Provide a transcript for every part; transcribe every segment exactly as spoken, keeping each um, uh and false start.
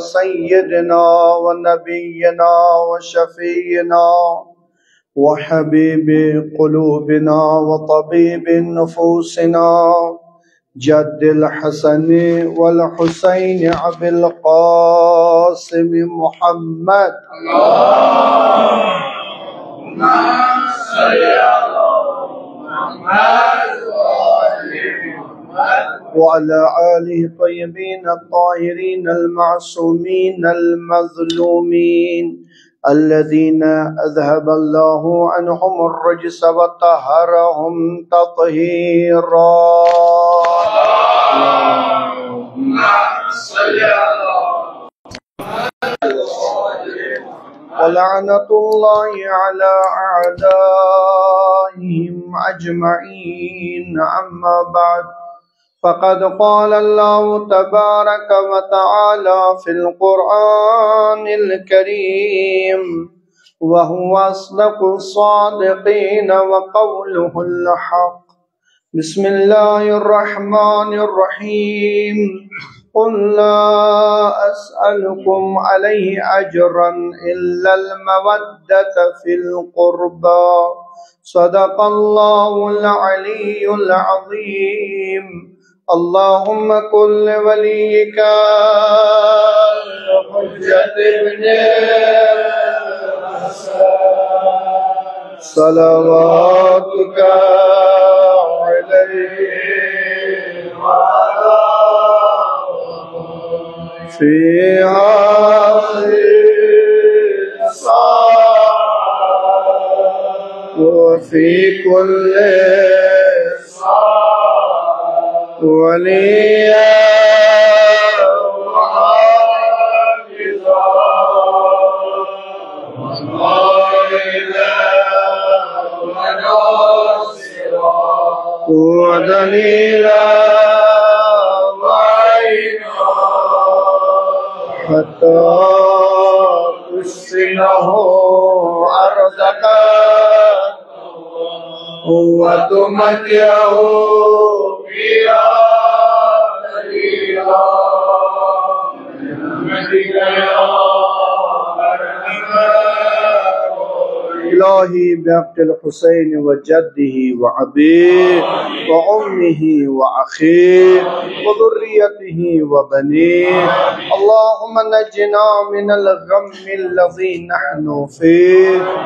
سيدنا ونبينا وشفيعنا وحبيب قلوبنا وطبيب نفوسنا، جد الحسن والحسين أبي القاسم محمد. اللهم صل على محمد وعلى آله الطيبين الطاهرين المعصومين المظلومين الذين أذهب الله عنهم الرجس وطهرهم تطهيرا. اللهم صل على ولعنة الله على أعدائهم أجمعين. أما بعد، فقد قال الله تبارك وتعالى في القرآن الكريم، وهو أصدق الصادقين وقوله الحق. بسم الله الرحمن الرحيم. قل لا أسألكم عليه أجرا إلا المودة في القربى. صدق الله العلي العظيم. اللهم كن لوليك الحجة ابن الحسن صلواتك عليه وعلى في هذه الساعة وفي كل ساعة وليا وحافظا وناصرا ودليلا وعينا حتى تسكنه أرضك وتمتعه فيها قليلا برحمتك يا أرحم الراحمين. إلهي بحق الحسين وجده وأبيه وأمه وأخيه وذريته وبنيه، اللهم نجنا من الغم الذي نحن فيه.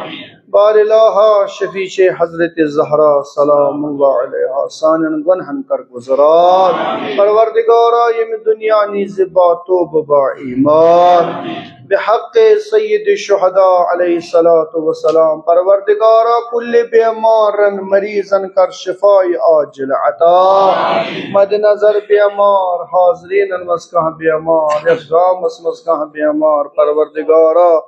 بار الہا، شفیع حضرت زہرا سلام اللہ علیہا سانٮ۪ن گۄنہن کر گُزار۔ پروردگارا، ییٚمہِ دُنیا نیٖزِ با توبہٕ با ایمان۔ بحق سید الشہداء علیہ الصلوۃ والسلام، پروردگارا، کُلہِ بیمارن مریضن کر شفای عاجل عطا۔ مد نظر بیمار حاضرینن منٛز کانٛہہ بیمار، یتھ گامس منٛز کانٛہہ بیمار، پروردگارا،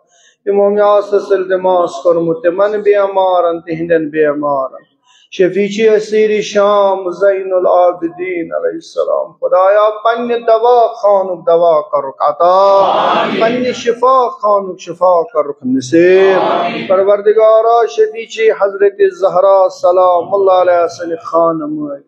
یِمو مےٚ آسس التماس کوٚرمُت تِمن بیمارن، تِہنٛدٮ۪ن بیمارن۔ شفیع اسیر شام زین العابدین علیہ السلام، خدایا، پننہِ دوا خانُک دوا کرُکھ عطا، پننہِ شفا خانُک شفا کرُکھ نصیب۔ پروردگارا، شفیع حضرت زہرا سلام اللہ علیہا سٕنٛدِ خانہٕ مٲلۍ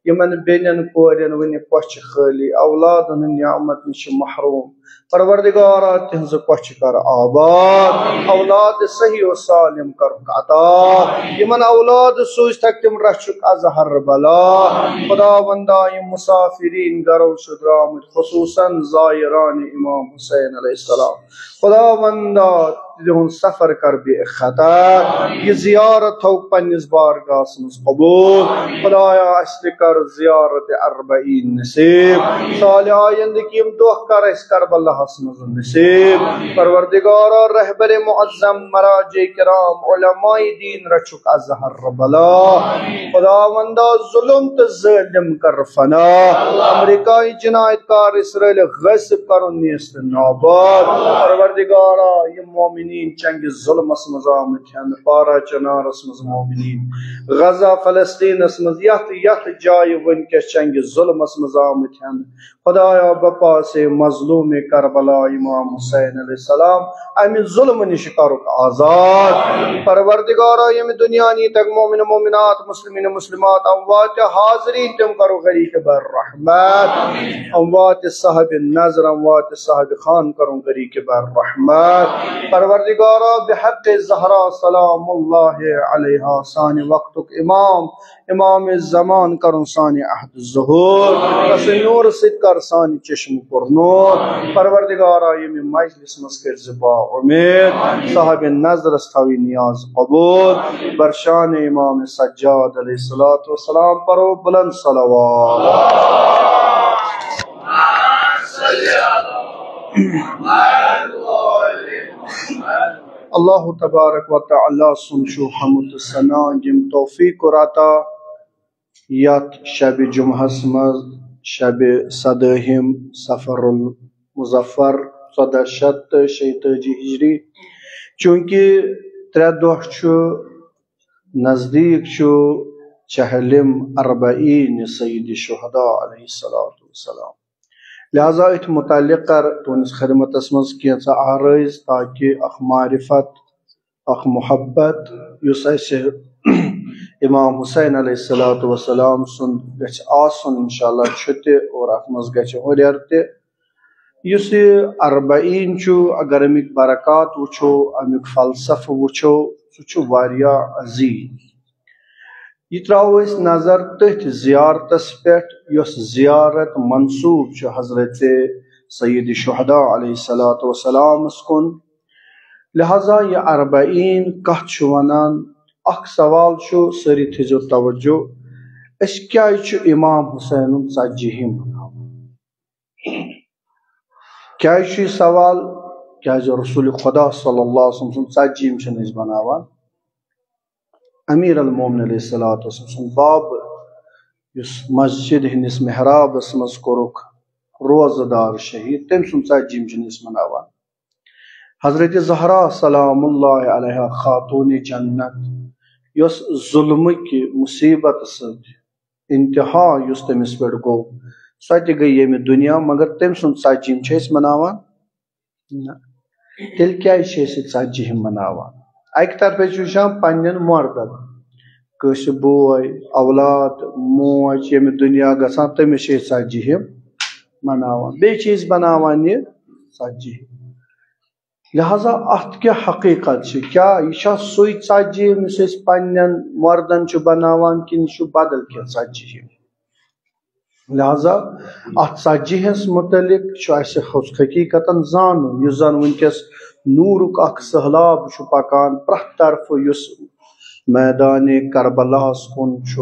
یِمن بیٚنٮ۪ن کورٮ۪ن وُنہِ کۄچھِ خٲلی، اولادن ہٕنٛدِ نعمت نِش چھِ محروم۔ پروردگارا، تِہنٛزٕ کۄچھِ کر آباد، اولاد صحیح و سالم کرُکھ عطا۔ یِمن اولاد سوٗزتھکھ تِم رچھُکھ از ہر بلا۔ خداوندا، یِم مسافرین گرو چھِ درامٕتۍ، خصوصاً زائران امام حسین علیہ السلام، خداوندا، تِہُنٛد سفر کر بے خطر۔ یہِ زیارت تھاو پننِس بارگاہس منٛز قبول۔ خدایا، اسہِ تہِ کر زیارت اربعین نصیب۔ سالِ آیندٕ کہِ یِم دۄہ کر اسہِ کربلاہس منٛز نصیب۔ پروردگارا، رہبر معظم، مراجع کرام، علماء دین رچھُکھ از ہر بلا۔ خداوندا، ظلم تہٕ ظٲلم کر فنا۔ امریکائی جنایت کار اسرائیل غٲصب کرُن نیست نابود۔ پروردگارا، یِم مومنین چنگہِ ظلمس منٛز آمٕتۍ ہن، پارا چنارس منٛز مومنین، غزہ فلسطینس منٛز، یتھ یتھ جایہِ وٕنکیٚس چنگہِ ظلمس منٛز آمٕتۍ ہن، خدایا بپاسے مظلوم کربلا امام حسین علیہ السلام، امہِ ظلمہٕ نِش کرُکھ آزاد۔ پروردگارا، ییٚمہِ دُنیا نیٖتکھ مومن مومنات، مسلمین مسلمات، اموات حاضرین، تِم کرو غریق بر رحمت۔ اموات صاحب نظر، اموات صاحب خان کرو غریق بر رحمت۔ پروردگارا، بحق زہرا سلام اللہ علیہا، سانہِ وقتُک امام، امام زمان کرُن سانہِ عہد ظہور، تسٕنٛدِ نوٗرٕ سۭتۍ کر سانہِ چشمہٕ پُر نوٗر۔ پروردگارا، ییٚمہِ مجلس منٛز کٔرۍ زِ با امید، صاحب نظرس تھاوی نیاز قبول، برشان امام سجاد علیہ الصلوۃ والسلام پرو بلند صلوات۔ اللہ تبارک و تعالیٰ سُنٛد چھُ حمد ثنا، یِم توفیق کوٚر عطا یتھ شب جمعہس منٛز، شب سدٲہِم صفر المظفر، ژۄدہ شیٚتھ تہٕ شیٚیہِ تٲجی ہجری، چونکہ ترٛےٚ دۄہ چھُ نزدیک چھُ چہلم اربعین سید شہداء علیہ الصلوۃ والسلام۔ لہذا أتھۍ متعلق کر تُہنٛدِس خدمتس منٛز کینٛژھا آرٲیز، تاکہ اکھ معرفت، اکھ محبت، یُس اسہِ امام حسین علیہ الصلوۃ والسلام سُنٛد گژھِ آسُن، انشاءاللہ چھُ تہِ، اور اتھ منٛز گژھِ ہُرٮ۪ر تہِ۔ یُس یہِ اربعین چھُ، اگر امیُک برکات وٕچھو، امیُک فلسفہٕ وٕچھو، سُہ چھُ واریاہ عظیم۔ یہِ ترٛاوو أسۍ نظر تٔتھۍ زیارتس پٮ۪ٹھ، یۄس زیارت منسوب چھُ حضرت سید شہداء علیہ الصلوۃ والسلامس کُن۔ لہذا یہِ اربعین کتھ چھُ ونان؟ اکھ سوال چھُ، سٲری تھٲیزیو توجہ، أسۍ کیازِ چھِ امام حسینُن ژتجی ہِم مناوان؟ کیازِ چھُ یہِ سوال؟ کیازِ رسول خدا صلی اللہ علیہ وسلم سُنٛد ژتجی ہِم چھِنہٕ أسۍ بناوان؟ امیر المومن علیہ الصلوۃ والسلام سُنٛد باب، یُس مسجد ہٕنٛدِس محرابس منٛز کوٚرُکھ روزٕ دار شہید، تٔمۍ سُنٛد ژتجی ہِم چھِنہٕ أسۍ مناوان۔ حضرت زہرا سلام اللہ علیہا، خاتون جنت، یۄس ظلمٕکۍ مصیبت سۭتۍ انتہا یُس تٔمِس پٮ۪ٹھ گوٚو، سۄ تہِ گٔے ییٚمہِ دُنیا، مگر تٔمۍ سُنٛد ژتجی ہِم چھِ أسۍ مناوان؟ نہ۔ تیٚلہِ کیازِ چھِ أسۍ یہِ ژتجی ہِم مناوان؟ اکہِ طرفہٕ چھِ وٕچھان پننٮ۪ن مردن، کٲنٛسہِ بوے، اولاد، موج ییٚمہِ دُنیا گژھان، تٔمِس چھِ أسۍ ژتجی ہِم مناوان۔ بیٚیہِ چھِ أسۍ بناوان یہِ ژتجی ہِم۔ لہذا اتھ کیٛاہ حقیقت چھِ؟ کیٛاہ یہِ چھا سُے ژتجی ہِم یُس أسۍ پننٮ۪ن مردن چھِ بناوان، کِنہٕ یہِ چھُ بدل کینٛہہ ژتجی ہِم؟ لہذا اتھ ژتجی ہس متعلق چھُ اسہِ حقیقتاً زانُن، یُس زن وٕنکیٚس نوٗرُک اکھ سہلاب چھُ پکان پرٛٮ۪تھ طرفہٕ، یُس میدان کربلاہس کُن چھُ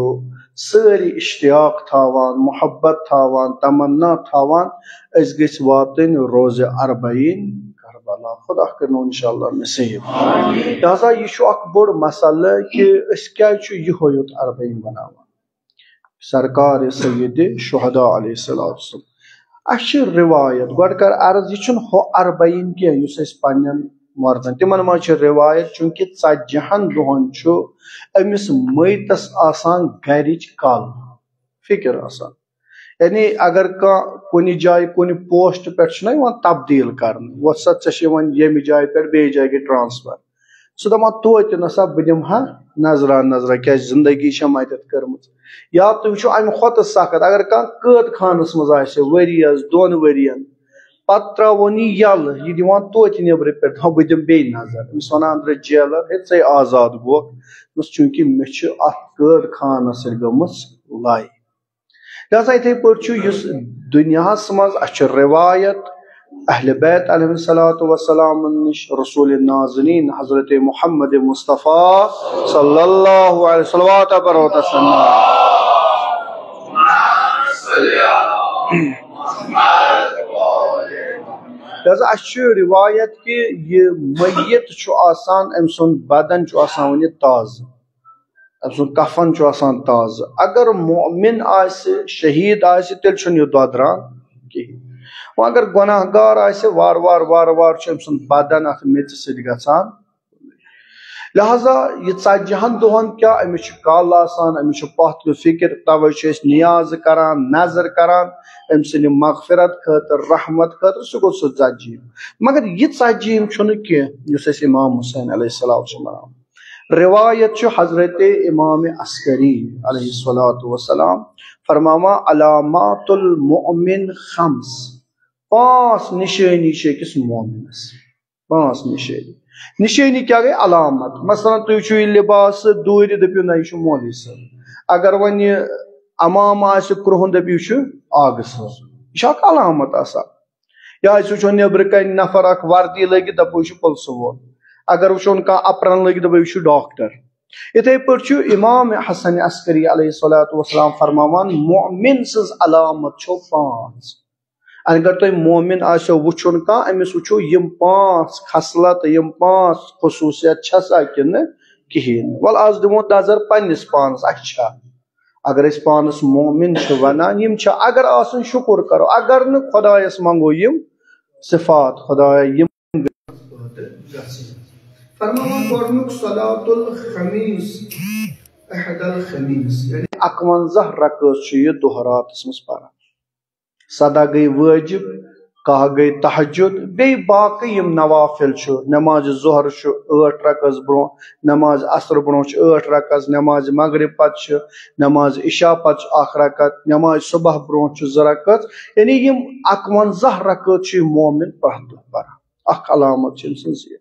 سٲری اشتیاق تھاوان، محبت تھاوان، تمنا تھاوان، أسۍ گٔژھۍ واتٕنۍ روزِ اربعین کربلا۔ خدا کٔرِنو انشاءاللہ نصیب۔ لہذا یہِ چھُ اکھ بوٚڑ مسئلہٕ کہِ أسۍ کیازِ چھِ یِہوٚے یوت اربعین بناوان۔ سرکار سید شہداء علیہ الصلوۃ والسلام۔ اَسہِ چھِ روایت، گۄڈٕ کر عرض، یہِ چھُنہٕ ہُہ اربعین کینٛہہ یُس أسۍ پننٮ۪ن مردن، تِمن منٛز چھِ روایت، چونکہ ژتجی ہن دۄہن چھُ أمِس میتس آسان گرِچ کل، فکر آسان۔ یعنی اگر کانٛہہ کُنہِ جایہِ کُنہِ پوسٹ پٮ۪ٹھ چھُنہ یِوان تبدیٖل کرنہٕ، وۄتھ سا ژےٚ چھِ یِوان ییٚمہِ جایہِ پٮ۪ٹھ بیٚیہِ جایہِ گٔے ٹرانسفر، سُہ دَپان توتہِ نہ سا بہٕ دِمہٕ ہا نظرا نظرا، کیٛازِ زندگی چھےٚ مَتٮ۪تھ کٔرمٕژ۔ یا تُہۍ وٕچھِو اَمہِ کھۄتہٕ سخت، اگر کانٛہہ قٲد خانَس منٛز آسہِ ؤریَس دۄن ؤرِیَن، پَتہٕ ترٛاوون یہِ یَلہٕ، یہِ دِوان توتہِ نیٚبرٕ پٮ۪ٹھ، دَپان بہٕ دِمہٕ بیٚیہِ نظر۔ أمِس وَنان أنٛدرٕ جیلَر، ہے ژَے آزاد گوٚوکھ، دوٚپمَس چوٗنٛکہِ مےٚ چھُ اَتھ قٲد خانَس سۭتۍ گٔمٕژ لَے۔ لہذا یِتھَے پٲٹھۍ چھُ یُس دُنیاہَس منٛز اَسہِ چھِ رِوایت اہلِ بیت علیہم الصلوۃ والسلام نِش، رسول نازنین حضرت محمد مصطفیٰ صلی اللہ علیہ وسلم، صلوات پرو تسلیما۔ لہذا اَسہِ چھِ رِوایت کہِ یہِ میت چھُ آسان، أمۍ سُنٛد بدن چھُ آسان وُنہِ تازٕ۔ أمۍ سُنٛد کفن چھُ آسان تازٕ۔ اگر مؤمن آسہِ، شہیٖد آسہِ، تیٚلہِ چھُنہٕ یہِ دۄدران کِہیٖنۍ۔ وۄنۍ اگر گۄناہ گار آسہِ، وارٕ وارٕ وارٕ وارٕ چھُ أمۍ سُنٛد بدن اتھ میٚژِ سۭتۍ گژھان۔ لہذا یہِ ژتجی ہن دۄہن کیٛاہ، أمِس چھُ کل آسان، أمِس چھُ پتھ کُن فکر، توے چھِ أسۍ نیاز کران، نظر کران أمۍ سٕنٛدِ مغفرت خٲطرٕ، رحمت خٲطرٕ، سُہ گوٚو سُہ ژتجی۔ مگر یہِ ژتجی چھُنہٕ کینٛہہ یُس اَسہِ امام حسین علیہ السلام چھُ مناوان۔ روایت چھُ حضرت امام عسکری علیہ الصلوۃ والسلام فرماوان، علامات المؤمن خمس، پانٛژھ نشٲنی چھِ أکِس مومنس۔ پانٛژھ نشٲنی۔ نشٲنی کیٛاہ گٔے؟ علامت۔ مثلاً تُہۍ وٕچھِو یہِ لباس دوٗرِ، دٔپِو نہ یہِ چھُ مولوی صٲب۔ اگر وۄنۍ یہِ عمامہٕ آسہِ کرٛہُن، دٔپِو یہِ چھُ آگہٕ صٲب۔ یہِ چھُ اکھ علامت آسان۔ یا أسۍ وٕچھو نیٚبرٕ کنہِ نفر اکھ وردی لٲگِتھ، دَپو یہِ چھُ پُلسہٕ وول۔ اگر وٕچھون کانٛہہ اپرن لٲگِتھ، دَپو یہِ چھُ ڈاکٹر۔ یِتھے پٲٹھۍ چھُ امام حسن عسکری علیہ الصلوۃ والسلام فرماوان، مؤمن سٕنٛز علامت چھو پانٛژھ۔ اگر تۄہہِ مؤمن آسیو وٕچھُن کانٛہہ، أمِس وٕچھِو یِم پانٛژھ خصلت، یِم پانٛژھ خصوٗصیت چھَسا کِنہٕ کِہیٖنۍ نہٕ۔ وَلہٕ آز دِمو نظر پنٛنِس پانَس، اَسہِ چھا؟ اگر أسۍ پانَس مؤمن چھِ وَنان، یِم چھِ، اگر آسُن شُکُر کَرو، اگر نہٕ خۄدایَس منٛگو یِم صفات، خۄدایا یِم فرماوان گۄڈٕنیُک صلاۃ الخمیس، احد الخمیس، یعنی اَکوَنزاہ رکعت چھُ یہِ دۄہ راتَس منٛز پَران۔ صدقہ گٔے وٲجِب، کاہ گٔے تہجد، بیٚیہِ باقٕے یِم نوافل چھُ، نماز ظہر چھُ ٲٹھ رکعت برونٛہہ، نماز عصر برونٛہہ چھُ ٲٹھ رکعت، نماز مغرب پتہٕ چھُ، نماز عشاء پتہٕ چھُ اکھ رکعت، نماز صبح برونٛہہ چھُ زٕ رکعت۔ یعنی یِم اَکوَنزاہ رکعت چھُ یہِ مومن پرٛٮ۪تھ دۄہ پران۔ اکھ علامت چھِ أمۍ سٕنٛز یہِ۔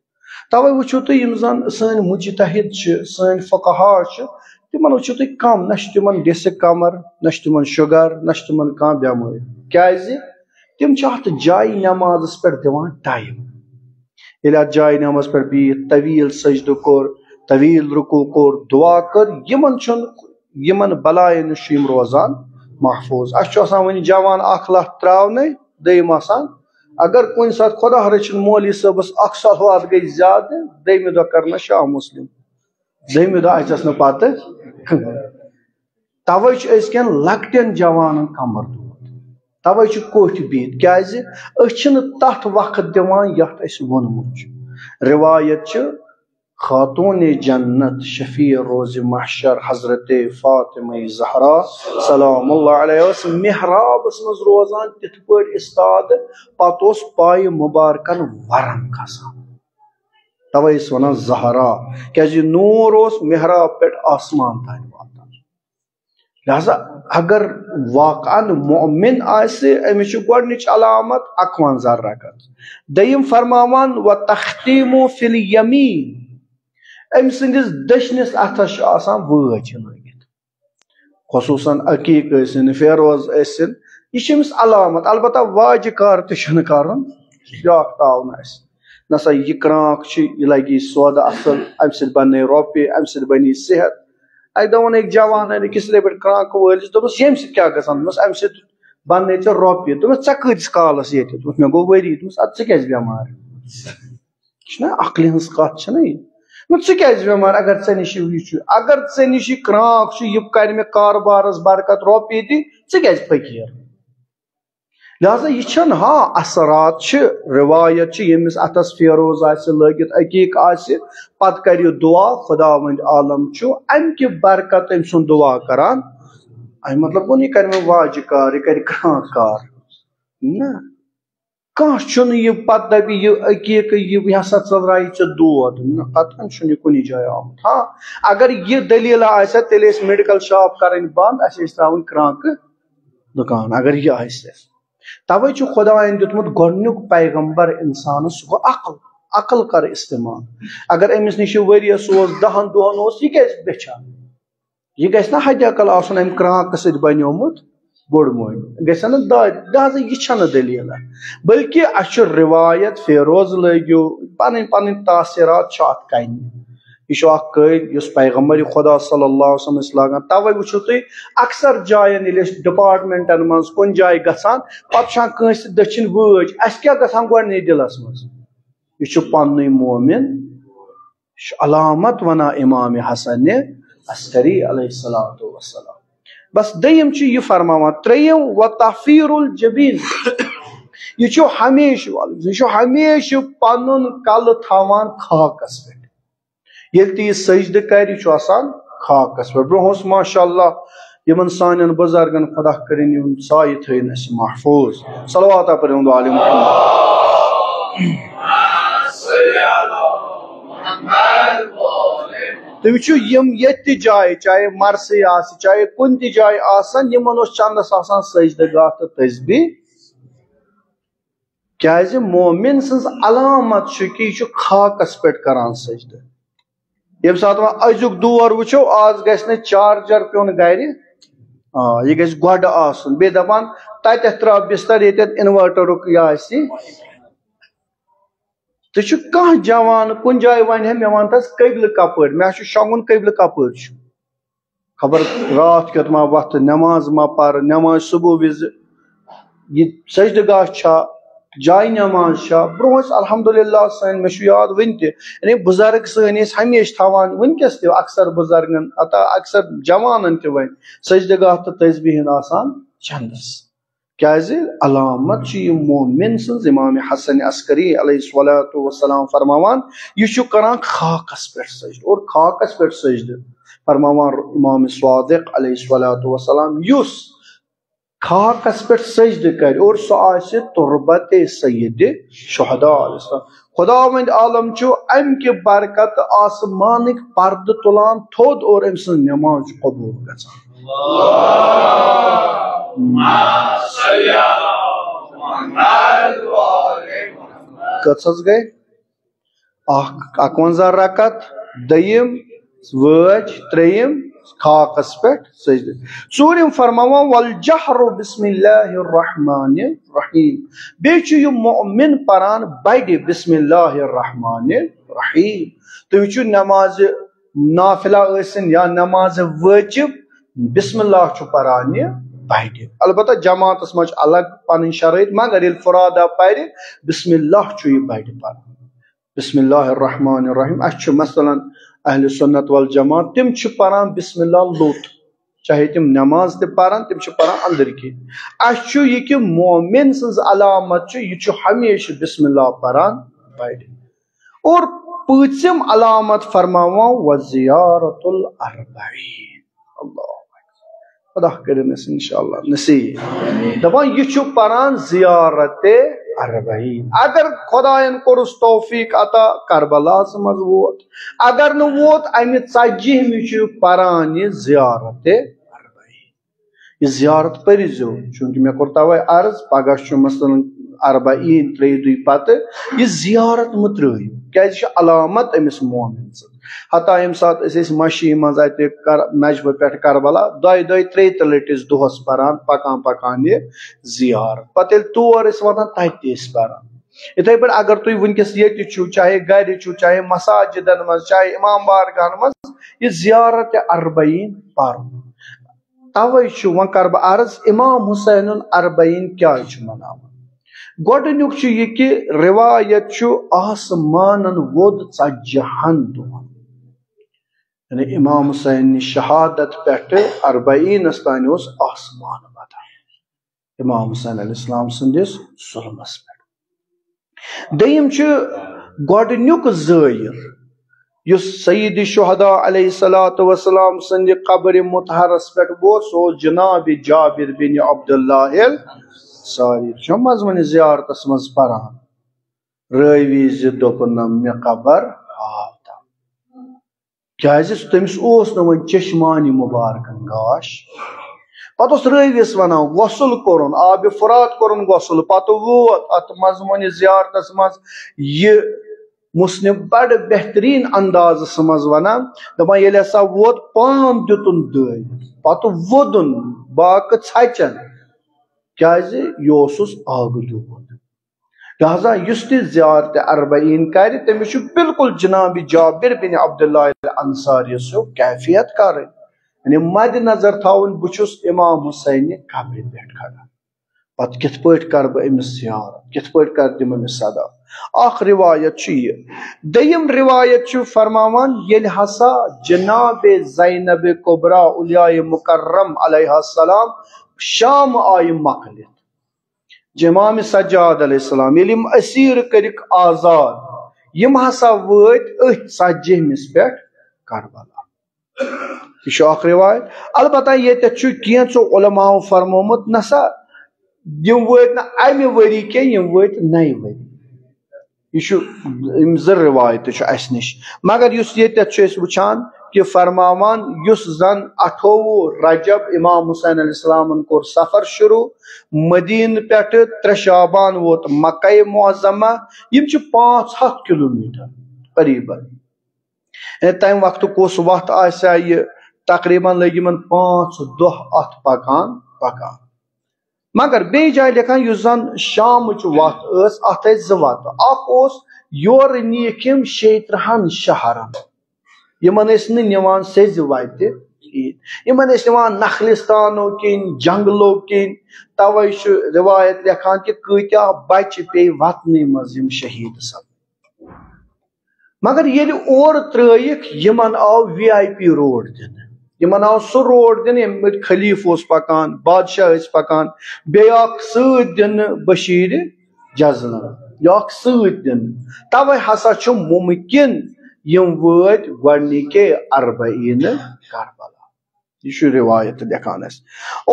توے وٕچھِو تُہۍ، یِم زن سٲنۍ مجتہد چھِ، سٲنۍ فقہا چھِ، تِمن وٕچھِو تُہۍ کم، نہ چھِ تِمن ڈِسک کمر، نہ چھِ تِمن شُگر، نہ چھِ تِمن کانٛہہ بٮ۪مٲرۍ۔ کیازِ؟ تِم چھِ اتھ جایہِ نمازس پٮ۪ٹھ دِوان ٹایم۔ ییٚلہِ اتھ جایہِ نمازس پٮ۪ٹھ بِہِتھ طویل سجدٕ کوٚر، طویل رکوع کوٚر، دعا کٔر، یِمن چھُنہٕ، یِمن بلاین نِش چھِ یِم روزان محفوظ۔ اسہِ چھُ آسان وۄنۍ جوان اکھ لتھ تراونَے، دوٚیِم آسان، اگر کُنہِ ساتہٕ خۄدا رٔچھِن مولوی صٲبس اکھ صلوات گٔے زیادٕ، دوٚیمہِ دۄہ کرنس شاہ مسلم، دوٚیمہِ دۄہ آسٮ۪س نہٕ پتہٕ کٕہٕنۍ۔ توے چھُ أزکٮ۪ن لۄکٹٮ۪ن جوانن کمر دود، توے چھُ کوٚٹھۍ بِہِتھ، کیازِ أسۍ چھِنہٕ تتھ وقت دِوان یتھ اَسہِ ووٚنمُت چھُ۔ روایت چھِ، خاتون جنت شفیع روز محشر حضرت فاطمہ زہرا سلام اللہ علیہ ٲس محرابس منٛز روزان تِتھ پٲٹھۍ استاد، پتہٕ اوس پایہِ مبارکن ورم کھسان۔ توے ٲسۍ ونان زہرا، کیازِ یہِ نوٗر اوس محراب پٮ۪ٹھ آسمان تام واتان۔ لہذا اگر واقعاً مؤمن آسہِ، أمِس چھِ گۄڈٕنِچ علامت اَکوَنزاہ رکعت۔ دوٚیِم فرماوان، "و تختیمو فی الیمین"، أمۍ سٕنٛدِس دٔچھنِس اَتھس چھُ آسان وٲج لٲگِتھ۔ خصوٗصاً عقیٖق ٲسِن، فیروز ٲسِن، یہِ چھِ أمِس علامت۔ البتہ واجہِ کار تہِ چھُنہٕ کَرُن، بیٛاکھ تاوُن آسہِ۔ نہ سا یہِ کرٛانٛک چھِ، یہِ لَگہِ سودٕ اَصٕل، اَمہِ سۭتۍ بَنہِ رۄپیہِ، اَمہِ سۭتۍ بَنہِ صحت۔ اَکہِ دۄہ ووٚن أکۍ جوانن أکِس یِتھَے پٲٹھۍ کرٛانٛکہٕ وٲلِس، دوٚپُس، "ییٚمہِ سۭتۍ کیٛاہ گژھان؟" دوٚپمَس، "اَمہِ سۭتۍ بَننے ژےٚ رۄپیہِ۔" دوٚپمَس، "ژےٚ کۭتِس کالَس ییٚتہِ؟" دوٚپمَس، "مےٚ گوٚو ؤری۔" دوٚپمَس، "اَدٕ ژٕ کیٛازِ بٮ۪مار؟" یہِ چھُنہ عقلہِ ہٕنٛز کَتھ، چھَنہ یہِ؟ نہ، ژٕ کیٛازِ بٮ۪مار؟ اگر ژےٚ نِش یہِ چھُ، اگر ژےٚ نِش یہِ کرٛانٛکھ چھُ، یہِ کَرِ مےٚ کاربارَس برکت، رۄپیہِ دِ، ژٕ کیٛازِ فقیٖر؟ لہذا یہِ چھَنہٕ، ہاں، اثرات چھِ، روایت چھِ، ییٚمِس اَتھَس فیروز آسہِ لٲگِتھ، عقیٖق آسہِ، پَتہٕ کَرِ یہِ دُعا، خۄداوند عالم چھُ اَمہِ کہِ برکت أمۍ سُنٛد دُعا کَران۔ اَمہِ مطلب گوٚو نہٕ یہِ کَرِ وۄنۍ واجہِ کار، یہِ کَرِ کرٛانٛکھ کار۔ نہ۔ کانٛہہ چھُنہٕ یہِ پَتہٕ دَپہِ، یہِ عقیٖقہٕ، یہِ، یہِ ہسا ژٔلرایہِ ژےٚ دود۔ نہ، قطعاً چھُنہٕ یہِ کُنہِ جایہِ آمُت۔ ہاں، اگر یہِ دٔلیٖلہ آسہِ ہا، تیٚلہِ ٲسۍ میڈیکل شاپ کَرٕنۍ بنٛد، اَسہِ ٲسۍ ترٛاوٕنۍ کرٛانٛکہٕ دُکان، اگر یہِ آسہِ۔ تَوَے چھُ خۄدایَن دیُتمُت گۄڈٕنیُک پیغمبر اِنسانَس، سُہ گوٚو عقل۔ عقل کر استعمال۔ اگر أمِس نِش یہِ ؤریَس اوس، دَہَن دۄہَن اوس، یہِ کیٛازِ بیچھان؟ یہِ گژھِ نہ حدِ عقل آسُن اَمہِ کرٛانٛکہٕ سۭتۍ بنیومُت بوٚڑ مٔنٛزۍ۔ گژھِ نہ دادِ، لہذا یہِ چھَنہٕ دٔلیٖلہ۔ بلکہِ اَسہِ چھُ روایت، فیروز لٲگِو، پَنٕنۍ پَنٕنۍ تاثیرات چھِ اَتھ کَنہِ۔ یہِ چھُ اَکھ قٲیِد یُس پیغمبر خدا صلی اللہ علیہ وسلم ٲسۍ لاگان۔ تَوَے وٕچھِو تُہۍ اکثر جایَن ییٚلہِ أسۍ ڈپارٹمنٹَن منٛز کُنہِ جایہِ گژھان، پَتہٕ چھِ آسان کٲنٛسہِ دٔچھِنۍ وٲج، اَسہِ کیٛاہ گژھان گۄڈٕنِچ دِلَس منٛز؟ یہِ چھُ پننُے مومن، یہِ چھُ علامت ونان امام حسن عسکری علیہ الصلوۃ والسلام۔ بس دوٚیِم چھُ یہِ فرماوان، ترٛیٚیِم، و تحفیر الجبین، یہِ چھُ ہمیشہٕ، وعلیکم السلام، یہِ چھُ ہمیشہٕ پنُن کلہٕ تھاوان خاکس پٮ۪ٹھ۔ ییٚلہِ تہِ یہِ سجدٕ کرِ، یہِ چھُ آسان خاکس پٮ۪ٹھ۔ برونٛہہ اوس ماشاء اللہ یِمن سانٮ۪ن بُزرگن، خۄدا کٔرِن یِہُنٛد سایہِ تھٲیِن اَسہِ محفوٗظ۔ صلوات پٔرِو آلِ محمد۔ تُہۍ وٕچھِو، یِم ییٚتہِ تہِ جایہِ، چاہے مرثی آسہِ، چاہے کُنہِ تہِ جایہِ آسن، یِمن اوس چندس آسان سجدٕ گاہ تہٕ تسبیح۔ کیازِ مومن سٕنٛز علامت چھُ کہِ یہِ چھُ خاکس پٮ۪ٹھ کران سجدٕ۔ ییٚمہِ ساتہٕ وۄنۍ أزیُک دور وٕچھو، آز گژھِ نہٕ چارجر پیوٚن گرِ، آ، یہِ گژھِ گۄڈٕ آسُن۔ بیٚیہِ دپان، تتٮ۪تھ ترٛاو بستر، ییٚتٮ۪تھ انوٲٹرُک یہِ آسہِ۔ تہٕ چھُ کانٛہہ جوان کُنہِ جایہِ ونہِ ہے، مےٚ ون تس قبلہٕ کپٲرۍ، مےٚ چھُ شۄنٛگُن قبلہٕ کپٲرۍ چھُ۔ خبر راتھ کیُتھ ما وۄتھٕ، نماز ما پرٕ، نماز صبح وِزِ۔ یہِ سجدٕ گاہ چھا، جاے نماز چھا؟ برونٛہہ ٲسۍ الحمدللہ سٲنۍ، مےٚ چھُ یاد وٕنہِ تہِ، یعنی بُزرگ سٲنۍ ٲسۍ ہمیشہِ تھاوان، وٕنکیٚس تہِ اکثر بُزرگن، عطا اکثر جوانن تہِ وۄنۍ سجدٕ گاہ تہٕ تسبیح ہن آسان چندس۔ کیازِ علامت چھِ یہِ مومن سٕنٛز۔ امام حسن عسکری علیہ الصلوۃ والسلام فرماوان، یہِ چھُ کران خاکس پٮ۪ٹھ سجدٕ، اور خاکس پٮ۪ٹھ سجدٕ فرماوان امام صادق علیہ الصلوۃ والسلام، یُس خاکس پٮ۪ٹھ سجدٕ کرِ اور سُہ آسہِ تربت سید شہداء علیہ السلام۔ خداوند عالم چھُ امہِ کہِ برکت آسمانٕکۍ پردٕ تُلان تھوٚد اور أمۍ سٕنٛز نماز چھِ قبول گژھان۔ کٔژ حظ گٔے؟ اکھ، اکونزہ رکعت، دوٚیِم وٲج، ترٛیٚیِم خاکس پٮ۪ٹھ سجدٕ۔ ژوٗرِم فرماوان، "والجہر بسم اللہ الرحمن الرحیم"۔ بیٚیہِ چھُ یہِ مؤمن پران بڑِ بسم اللہ الرحمن الرحیم۔ تُہۍ وٕچھِو، نمازِ نافلہ ٲسِن یا نمازِ وٲجب، بسم اللہ چھُ پران یہِ بڑِ۔ البتہ جماعتس منٛز چھِ الگ پنٕنۍ شرٲیط، مگر ییٚلہِ فرادا پرِ، بسم اللہ چھُ یہِ بڑِ پران۔ بسم اللہ الرحمن الرحیم۔ اَسہِ چھُ مثلاً اہل سنت والجماعت، تِم چھِ پران بسم اللہ لوٚت، چاہے تِم نماز تہِ پرن، تِم چھِ پران أنٛدٕرۍ کِنۍ۔ اَسہِ چھُ یہِ کہِ مومن سٕنٛز علامت چھُ، یہِ چھُ ہمیشہِ بسم اللہ پران بڑِ۔ اور پٲنٛژِم علامت فرماوان، "وزیارت الاربعین"۔ اللہ اکبر۔ خدا کٔرِن اَسہِ انشاءاللہ نصیب۔ دپان، یہِ چھُ پران زیارت اربعین۔ اگر خداین کوٚرُس توفیق عطا، کربلاہس منٛز ووت، اگر نہٕ ووت، امہِ ژتجیہمہِ چھُ پران یہِ زیارت اربعین۔ یہِ زیارت پٔرۍزیو، چوٗنٛکہِ مےٚ کوٚر توے عرض، پگاہ چھُ مثلاً اربعین ترٛیٚیہِ دُہہِ پتہٕ، یہِ زیارت مہٕ ترٛٲیِو، کیازِ یہِ چھِ علامت أمِس مومن سٕنٛز۔ حتیٰ ییٚمہِ ساتہٕ أسۍ ٲسۍ مشی منٛز اتہِ کر-، نجفہٕ پٮ۪ٹھ کربلا، دۄیہِ دۄیہِ ترٛیٚیہِ تہِ لٹہِ ٲسۍ دۄہس پران، پکان پکان یہِ زیارت۔ پتہٕ ییٚلہِ تور ٲسۍ واتان، تتہِ تہِ ٲسۍ پران۔ یِتھے پٲٹھۍ اگر تُہۍ وٕنکیٚس ییٚتہِ چھِو، چاہے گرِ چھِو، چاہے مساجدن منٛز، چاہے امام بارگاہن منٛز، یہِ زیارت اربعین پرُن۔ توے چھُ، وۄنۍ کرٕ بہٕ عرض، امام حسین الاربعین کیازِ چھُ مناوان؟ گۄڈٕنیُک چھُ یہِ کہِ روایت چھُ آسمانن ووٚد ژتجی ہن دۄہن۔ یعنی امام حسین نہِ شہادت پٮ۪ٹھٕ اربعینس تام اوس آسمان بدان امام حسین علیہ السلام سٕنٛدِس ظلمس پٮ۪ٹھ۔ دوٚیِم چھُ گۄڈٕنیُک زٲیِر، یُس سید شہداء علیہ الصلوۃ والسلام سٕنٛدِ قبرِ مطہرس پٮ۪ٹھ ووت، سُہ اوس جناب جابر بن عبداللہ الانصاری۔ چھُ منٛزٕ وۄنۍ زیارتس منٛز پران، رٲوی زِ دوٚپُن، "نہ مےٚ قبر ہاو تم۔" کیازِ تٔمِس اوس نہٕ وۄنۍ چشمانِ مبارکن گاش۔ پتہٕ اوس رٲوِس ونان، غسل کوٚرُن، آبِ فرات کوٚرُن غسل، پتہٕ ووت اتھ مضموٗنہِ زیارتس منٛز یہِ مسلم بڑٕ بہترین اندازس منٛز ونان، دپان، ییٚلہِ ہسا ووت، پان دیُتُن دٲرِتھ، پتہٕ وودُن باقہٕ ژھچن، کیازِ یہِ اوسُس آلودوٗد۔ لہذا یُس تہِ زیارت اربعین کرِ، تٔمِس چھُ بالکل جناب جابر بن عبداللہ الانصاری سُہ کیفیت کرٕنۍ، یعنی مد نظر تھاوُن، بہٕ چھُس امام حسینہِ قبرِ پٮ۪ٹھ کھڑا، پتہٕ کِتھ پٲٹھۍ کرٕ بہٕ أمِس زیارت، کِتھ پٲٹھۍ کرٕ دِمہٕ أمِس صدا؟ اکھ روایت چھُ یہِ۔ دوٚیِم روایت چھُ فرماوان، ییٚلہِ ہسا جناب زینب کبریٰ اولیاء مکرم علیہ السلام شام آیہِ مۄکلِتھ، امام سجاد علیہ السلام، ییٚلہِ یِم اسیٖر کٔرِکھ آزاد، یِم ہسا وٲتۍ أتھۍ ژتجِہمِس پٮ۪ٹھ کربلا۔ یہِ چھُ اکھ رِوایت۔ البتہ ییٚتٮ۪تھ چھُ کینٛژو علماو فرمومُت، نسا، یِم وٲتۍ نہٕ امہِ ؤری کینٛہہ، یِم وٲتۍ نَیہِ ؤری۔ یہِ چھُ، یِم زٕ رِوایتہٕ چھُ اَسہِ نِش۔ مگر یُس ییٚتٮ۪تھ چھُ أسۍ وٕچھان کہِ فرماوان، یُس زن اَٹھووُہ رجب امام حسین علیہ السلامن کوٚر سفر شروع مدیٖنہٕ پٮ۪ٹھٕ، ترٛےٚ شعبان ووت مکہ معظمہ، یِم چھِ پانٛژھ ہَتھ کِلوٗ میٖٹر قریباً۔ یعنی تَمہِ وقتہٕ کُس وَتھ آسہِ ہا یہِ؟ تقریباً لٔگۍ یِمن پانٛژھ دۄہ اَتھ پکان پکان۔ مگر بیٚیہِ جایہِ لیکھان، یُس زن شامٕچ وَتھ ٲس، اَتھ ٲسۍ زٕ وَتہٕ۔ اکھ اوس یورٕ نِیَکھ یِم شیٚیہِ ترٕٛہن شہرن، یِمن ٲسۍ نہٕ نِوان سیٚزِ وَتہِ کِہیٖنۍ، یِمن ٲسۍ نِوان نخلستانو کِنۍ، جنگلو کِنۍ۔ توے چھُ رِوایت لیکھان کہِ کۭتیاہ بچہِ پیٚیہِ وطنٕے منٛز یِم شہیٖد سپٕدۍ۔ مگر ییٚلہِ اورٕ ترٲیِکھ، یِمن آو وی آئی پی روڈ دِنہٕ۔ یِمن آو سُہ روڈ دِنہٕ، ییٚمہِ پٲٹھۍ خلیٖفہٕ اوس پکان، بادشاہ ٲسۍ پکان۔ بیٚیہِ آکھ سۭتۍ دِنہٕ بشیٖرِ جزلن، یہِ آکھ سۭتۍ دِنہٕ۔ توے ہسا چھُ مُمکِن یِم وٲتۍ گۄڈٕنِکے اربعینہٕ کربلا۔ یہِ چھُ رِوایت لیکھان اَسہِ۔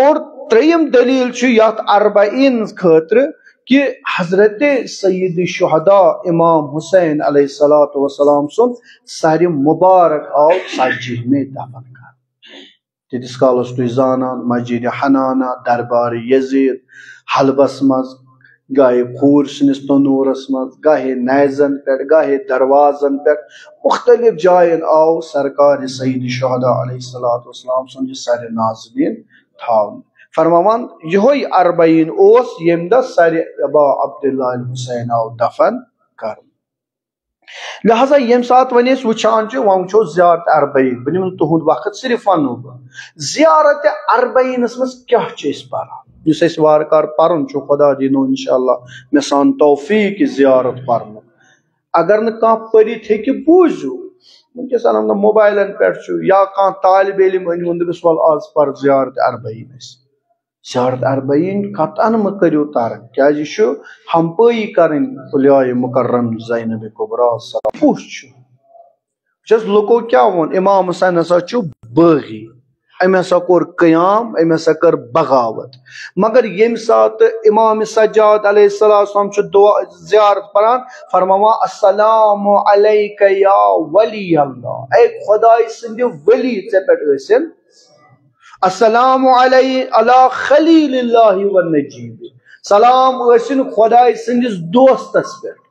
اور ترٛیٚیِم دٔلیٖل چھُ یَتھ اربعین خٲطرٕ کہِ حضرت سید شہداء امام حسین علیہ الصلوۃ والسلام سُنٛد سرِ مبارک آو ژتجِہمہِ دفن کرنہٕ۔ تیٖتِس کالس تُہۍ زانان، مسجد حنانہ، دربار یزید، حلبس منٛز، گاہے کھوٗر سٕنٛدِس تندوٗرس منٛز، گاہے نیزن پٮ۪ٹھ، گاہے دروازن پٮ۪ٹھ، مُختٔلِف جاین آو سرکار سید شہداء علیہ الصلوۃ والسلام سُنٛد یہِ سرِ نازنیٖن تھاونہٕ۔ فرماوان، یِہوٚے اربعین اوس ییٚمہِ دۄہ سرِ ابا عبداللہ الحسین آو دفن کرنہٕ۔ لہذا ییٚمہِ ساتہٕ وۄنۍ أسۍ وٕچھان چھِ، وۄنۍ وٕچھو زیارت اربعین، بہٕ نِمہٕ نہٕ تُہُنٛد وقت، صرف وَنہٕ بہٕ، زیارت اربعینس منٛز کیٛاہ چھِ أسۍ پران؟ یُس اَسہِ وارٕ کارٕ پرُن چھُ، خدا دِنو انشاءاللہ مےٚ سان توفیق یہِ زیارت پرنُک۔ اگر نہٕ کانٛہہ پٔرِتھ ہیٚکہِ، بوٗزِو۔ وٕنکیٚس الحمدللہ موبایلن پٮ۪ٹھ چھُ، یا کانٛہہ طالب علم أنۍ ووٚن، دوٚپُس، "وَلہٕ آز پر زیارت اربعین اَسہِ۔" زیارت اربعین قطعاً مہٕ کٔرِو ترک، کیٛازِ یہِ چھُ ہمپٲیی کرٕنۍ اولیاء مکرم زینب کبریٰ صاحب۔ کُس چھُ؟ وٕچھ حظ، لُکو کیٛاہ ووٚن؟ امام حسین ہسا چھُ بٲغی، أمۍ ہسا کوٚر قیام، أمۍ ہسا کٔر بغاوت۔ مگر ییٚمہِ ساتہٕ امام سجاد علیہ السلام چھُ دعا، زیارت پران، فرماوان، "السلام علیک یا ولی اللہ"، اے خداے سٕنٛدِ ولی، ژےٚ پٮ۪ٹھ ٲسِن السلام علی، علی خلیل اللہ و نجیب۔ سلام ٲسِن خداے سٕنٛدِس دوستس پٮ۪ٹھ۔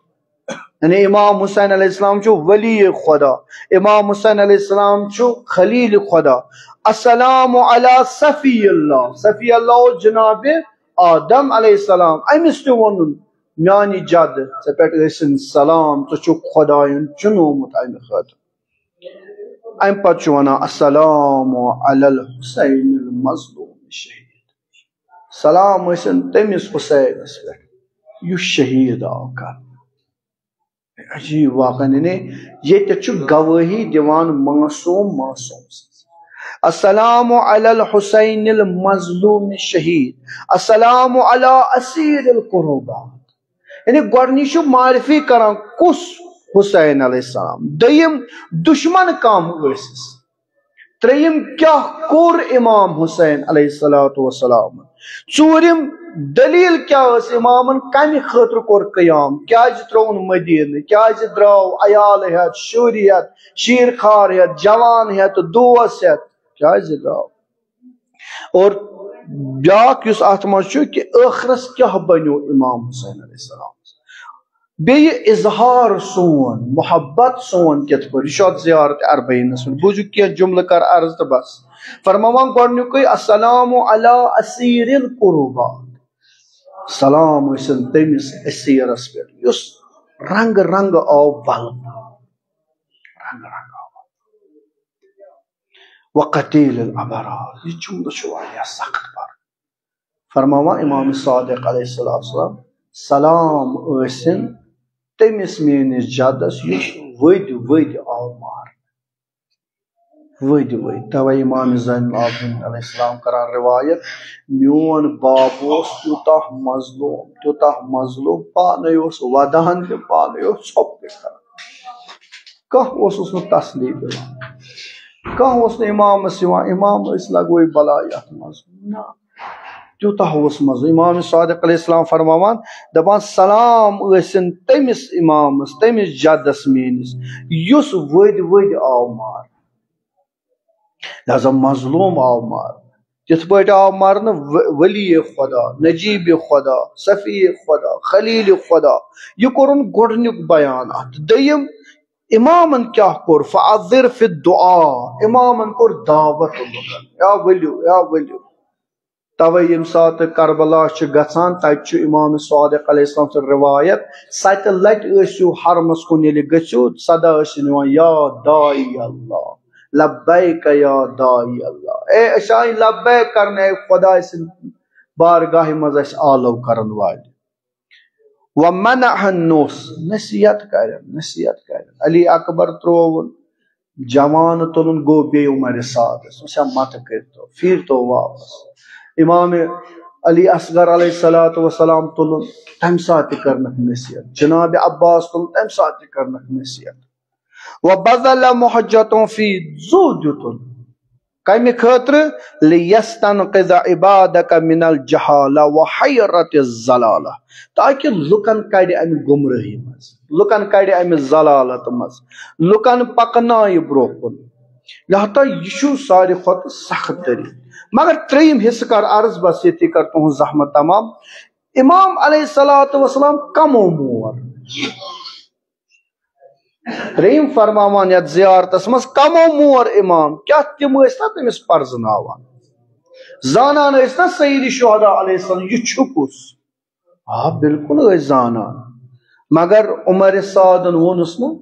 یعنی امام حسین علیہ السلام چھُ ولی خدا، امام حسین علیہ السلام چھُ خلیل خدا۔ السلام علی صفی اللہ، صفی اللہ اوس جناب آدم علیہ السلام، أمِس تہِ ووٚنُن، "میانہِ جد، ژےٚ پٮ۪ٹھ ٲسِن سلام، ژٕ چھُکھ خدایَن چُنومُت اَمہِ خٲطرٕ۔" اَمہِ پتہٕ چھُ وَنان، "السلام علی الحسین المظلوم شہید۔" سلام ٲسِن تٔمِس حسینس پٮ۪ٹھ، یُس شہیٖد آو کرنہٕ۔ عجیٖب واقعہ، یعنی ییٚتٮ۪تھ چھُ گوٲہی دِوان معصوم، معصوم سٕنٛز۔ السلام علی الحسین المظلوم شہید، السلام علی اسیر القربات۔ یعنی گۄڈٕنِچ چھُ معرفی کران کُس؟ حسین علیہ السلام۔ دوٚیِم، دُشمن کم ٲسِس؟ ترٛیٚیِم، کیٛاہ کوٚر امام حسین علیہ الصلوۃ والسلام؟ ژوٗرِم، دٔلیٖل کیٛاہ ٲس؟ امامن کمہِ خٲطرٕ کوٚر قیام؟ کیٛازِ ترٛووُن مدیٖنہٕ؟ کیٛازِ درٛاو عیال ہٮ۪تھ، شُرۍ ہٮ۪تھ، شیٖر خار ہٮ۪تھ، جوان ہٮ۪تھ، دوس ہٮ۪تھ؟ کیٛازِ درٛاو؟ اور بیٛاکھ یُس اتھ منٛز چھُ کہِ ٲخرس کیٛاہ بنیو امام حسین علیہ السلام؟ بیٚیہِ اظہار سون، محبت سون کِتھ پٲٹھۍ؟ یہِ چھُ اتھ زیارت اربعینس منٛز۔ بوٗزِو کینٛہہ جملہٕ کر عرض تہٕ بس۔ فرماوان گۄڈٕنیُکُے، السلام علی اسیر القربات۔ سلام ٲسِن تٔمِس اسیرس پٮ۪ٹھ، یُس رنگہٕ رنگہٕ آو بلنہٕ۔ رنگہٕ رنگہٕ آو بلنہٕ۔ وقتیل الابرار۔ یہِ جملہٕ چھُ واریاہ سخت پرُن۔ فرماوان امام صادق علیہ السلام، سلام ٲسِن تٔمِس میٲنِس جدس یُس ؤدۍ ؤدۍ آو مارنہٕ۔ ؤدۍ ؤدۍ۔ توے امام زین العابدین علیہ السلام کران روایت، میون باب اوس تیوٗتاہ مظلوم، تیوٗتاہ مظلوم، پانے اوس ودان تہِ، پانے اوس ژھۄپہٕ تہِ کران۔ کانٛہہ اوسُس نہٕ تسلی دِوان، کانٛہہ اوس نہٕ امامس یِوان، امام ٲسۍ لگوے بلاے اتھ منٛز۔ نہ، تیوٗتاہ اوس مزٕ۔ امام صادق علیہ السلام فرماوان، دپان، سلام ٲسِن تٔمِس امامس، تٔمِس جدس میٲنِس، یُس ؤدۍ ؤدۍ آو مارنہٕ۔ لہذا مظلوم آو مارنہٕ۔ تِتھ پٲٹھۍ آو مارنہٕ و-، ولی خدا، نجیب خدا، صفی خدا، خلیل خدا۔ یہِ کوٚرُن گۄڈٕنیُک بیان اتھ۔ دوٚیِم، امامن کیٛاہ کوٚر؟ فَأَذِّرْ فِي الدُّعَاء۔ امامن کوٚر دعوت لُکن، یا ؤلِو، یا ؤلِو۔ توے ییٚمہِ ساتہٕ کربلا چھِ گژھان، تتہِ چھُ امام صادق علیہ السلام سٕنٛز روایت، ستہِ لٹہِ ٲسِو حرمس کُن ییٚلہِ گٔژھِو، صدا ٲسِو نِوان، یا داعی اللہ، لبیک یا داعی اللہ۔ اے، أسۍ آے لبیک کرنہِ، اے خداے سٕنٛدِ بارگاہہِ منٛز اَسہِ آلو کرن والہِ۔ ومنع النُّصْحَ، نصیحت کرن، نصیحت کرن۔ علی اکبر ترووُن، جوان تُلُن، گوٚو بیٚیہِ عمر سعدس۔ دوٚپُس، "یا متہٕ کٔرۍتو، پھیٖرتو واپس۔" امام علی اصغر علیہ الصلوۃ والسلام تُلُن، تمہِ ساتہٕ تہِ کٔرنکھ نصیحت۔ جناب عباس تُلُن، تمہِ ساتہٕ تہِ کٔرنکھ نصیحت۔ وبذل مہجة فی، زُو دیُتُن۔ کمہِ خٲطرٕ؟ لیستنقذ عبادک من الجہالہ وحیرت الضلالہ، تاکہ لُکن کڑِ امہِ گمرٲہی منٛز، لُکن کڑِ امہِ ضلالت منٛز، لُکن پکنایہِ برونٛہہ کُن۔ لہذا یہِ چھُ ساروی کھۄتہٕ سخت طریٖقہٕ۔ مگر ترٛیٚیِم حصہٕ کر عرض، بس ییٚتی کر تُہنٛز زحمت تمام۔ امام علیہ الصلوۃ والسلام کمو مور؟ ترٛیٚیِم فرماوان یتھ زیارتس منٛز، کمو مور امام؟ کیٛاہ تِم ٲسۍ نا تٔمِس پرزناوان؟ زانان ٲسۍ نا سید شہداء علیہ السلام یہِ چھُ کُس؟ آ، بالکل ٲسۍ زانان۔ مگر عمر سعدن ووٚنُس نہٕ،